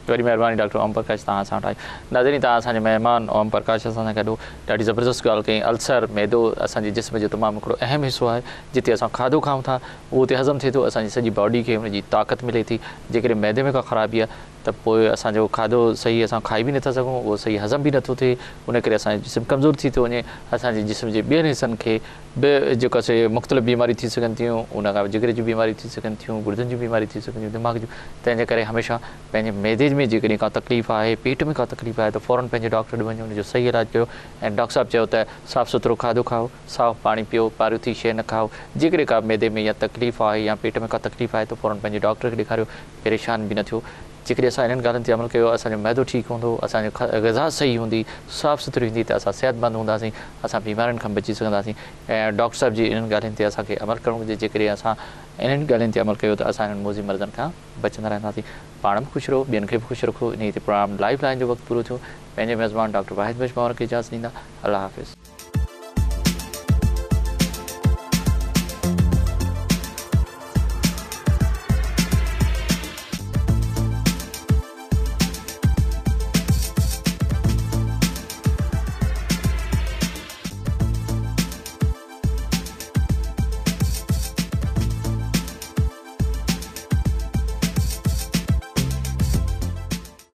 وڏي مهرباني ڊاڪٽر اوم پرڪاش توهان اسان وٽ آيو. ناظرين توهان اسان جي مهمان اوم پرڪاش اسان سان گڏ هو ڏاڍي زبردست ڳالهه ڪئي السر معدو اسان جي جسم جو تمام هڪڙو اهم حصو آهي جتي اسان کاڌو کائون ٿا اهو اتي هضم ٿئي ٿو اسان جي سڄي باڊي کي ان جي طاقت ملي ٿي جيڪڏهن معدي ۾ ڪا خرابي آهي ته پوء اسان جو کاڌو صحيح اسان کائي به نٿا سگهون اهو صحيح هضم به نٿو ٿئي ان ڪري اسان جو جسم ڪمزور ٿي ٿو وڃي اسان جي جسم جي ٻين حصن کي به جيڪو سي مختلف بيماريون ٿي سگهن ٿيون ان کان جگر جون بيماريون ٿي سگهن ٿيون گردن جون بيماريون ٿي سگهن ٿيون دماغ جون تنهن جي ڪري هميشه پنهنجي معدي ۾ جيڪڏهن ڪا تڪليف آهي پيٽ ۾ ڪا تڪليف آهي ته فورن پنهنجي ڊاڪٽر ڏي وڃو ان جو صحيح علاج ڪيو ۽ ڊاڪٽر صاحب چيو ته صاف سٿرو کاڌو کائو صاف پاڻي پيئو پاروٿي شيء نه کائو جيڪڏهن ڪا معدي ۾ يا تڪليف آهي يا پيٽ ۾ ڪا تڪليف آهي ته فورن پنهنجي ڊاڪٽر کي ڏيکاريو پريشان به نه ٿيو. جيڪڏهن اسان انهن ڳالهين تي عمل ڪيو اسان جو معدو ٺيڪ هوندو، اسان جي غذا صحيح هوندي، صاف سٿري هوندي ته اسان صحتمند هونداسين، اسان بيمارين کان بچي سگهنداسين ۽ ڊاڪٽر صاحب جي انهن ڳالهين تي اسان کي عمل ڪرڻ گهرجي، جيڪڏهن اسان انهن ڳالهين تي عمل ڪيو ته اسان انهن موذي مرضن کان بچندا رهنداسين. پاڻ به خوش رهو، ٻين کي به خوش رکو. انهيء تي پروگرام لائيف لائين جو وقت پورو ٿيو. پنهنجي ميزبان ڊاڪٽر واحد بخش پنهور کي اجازت ڏيندا. الله حافظ.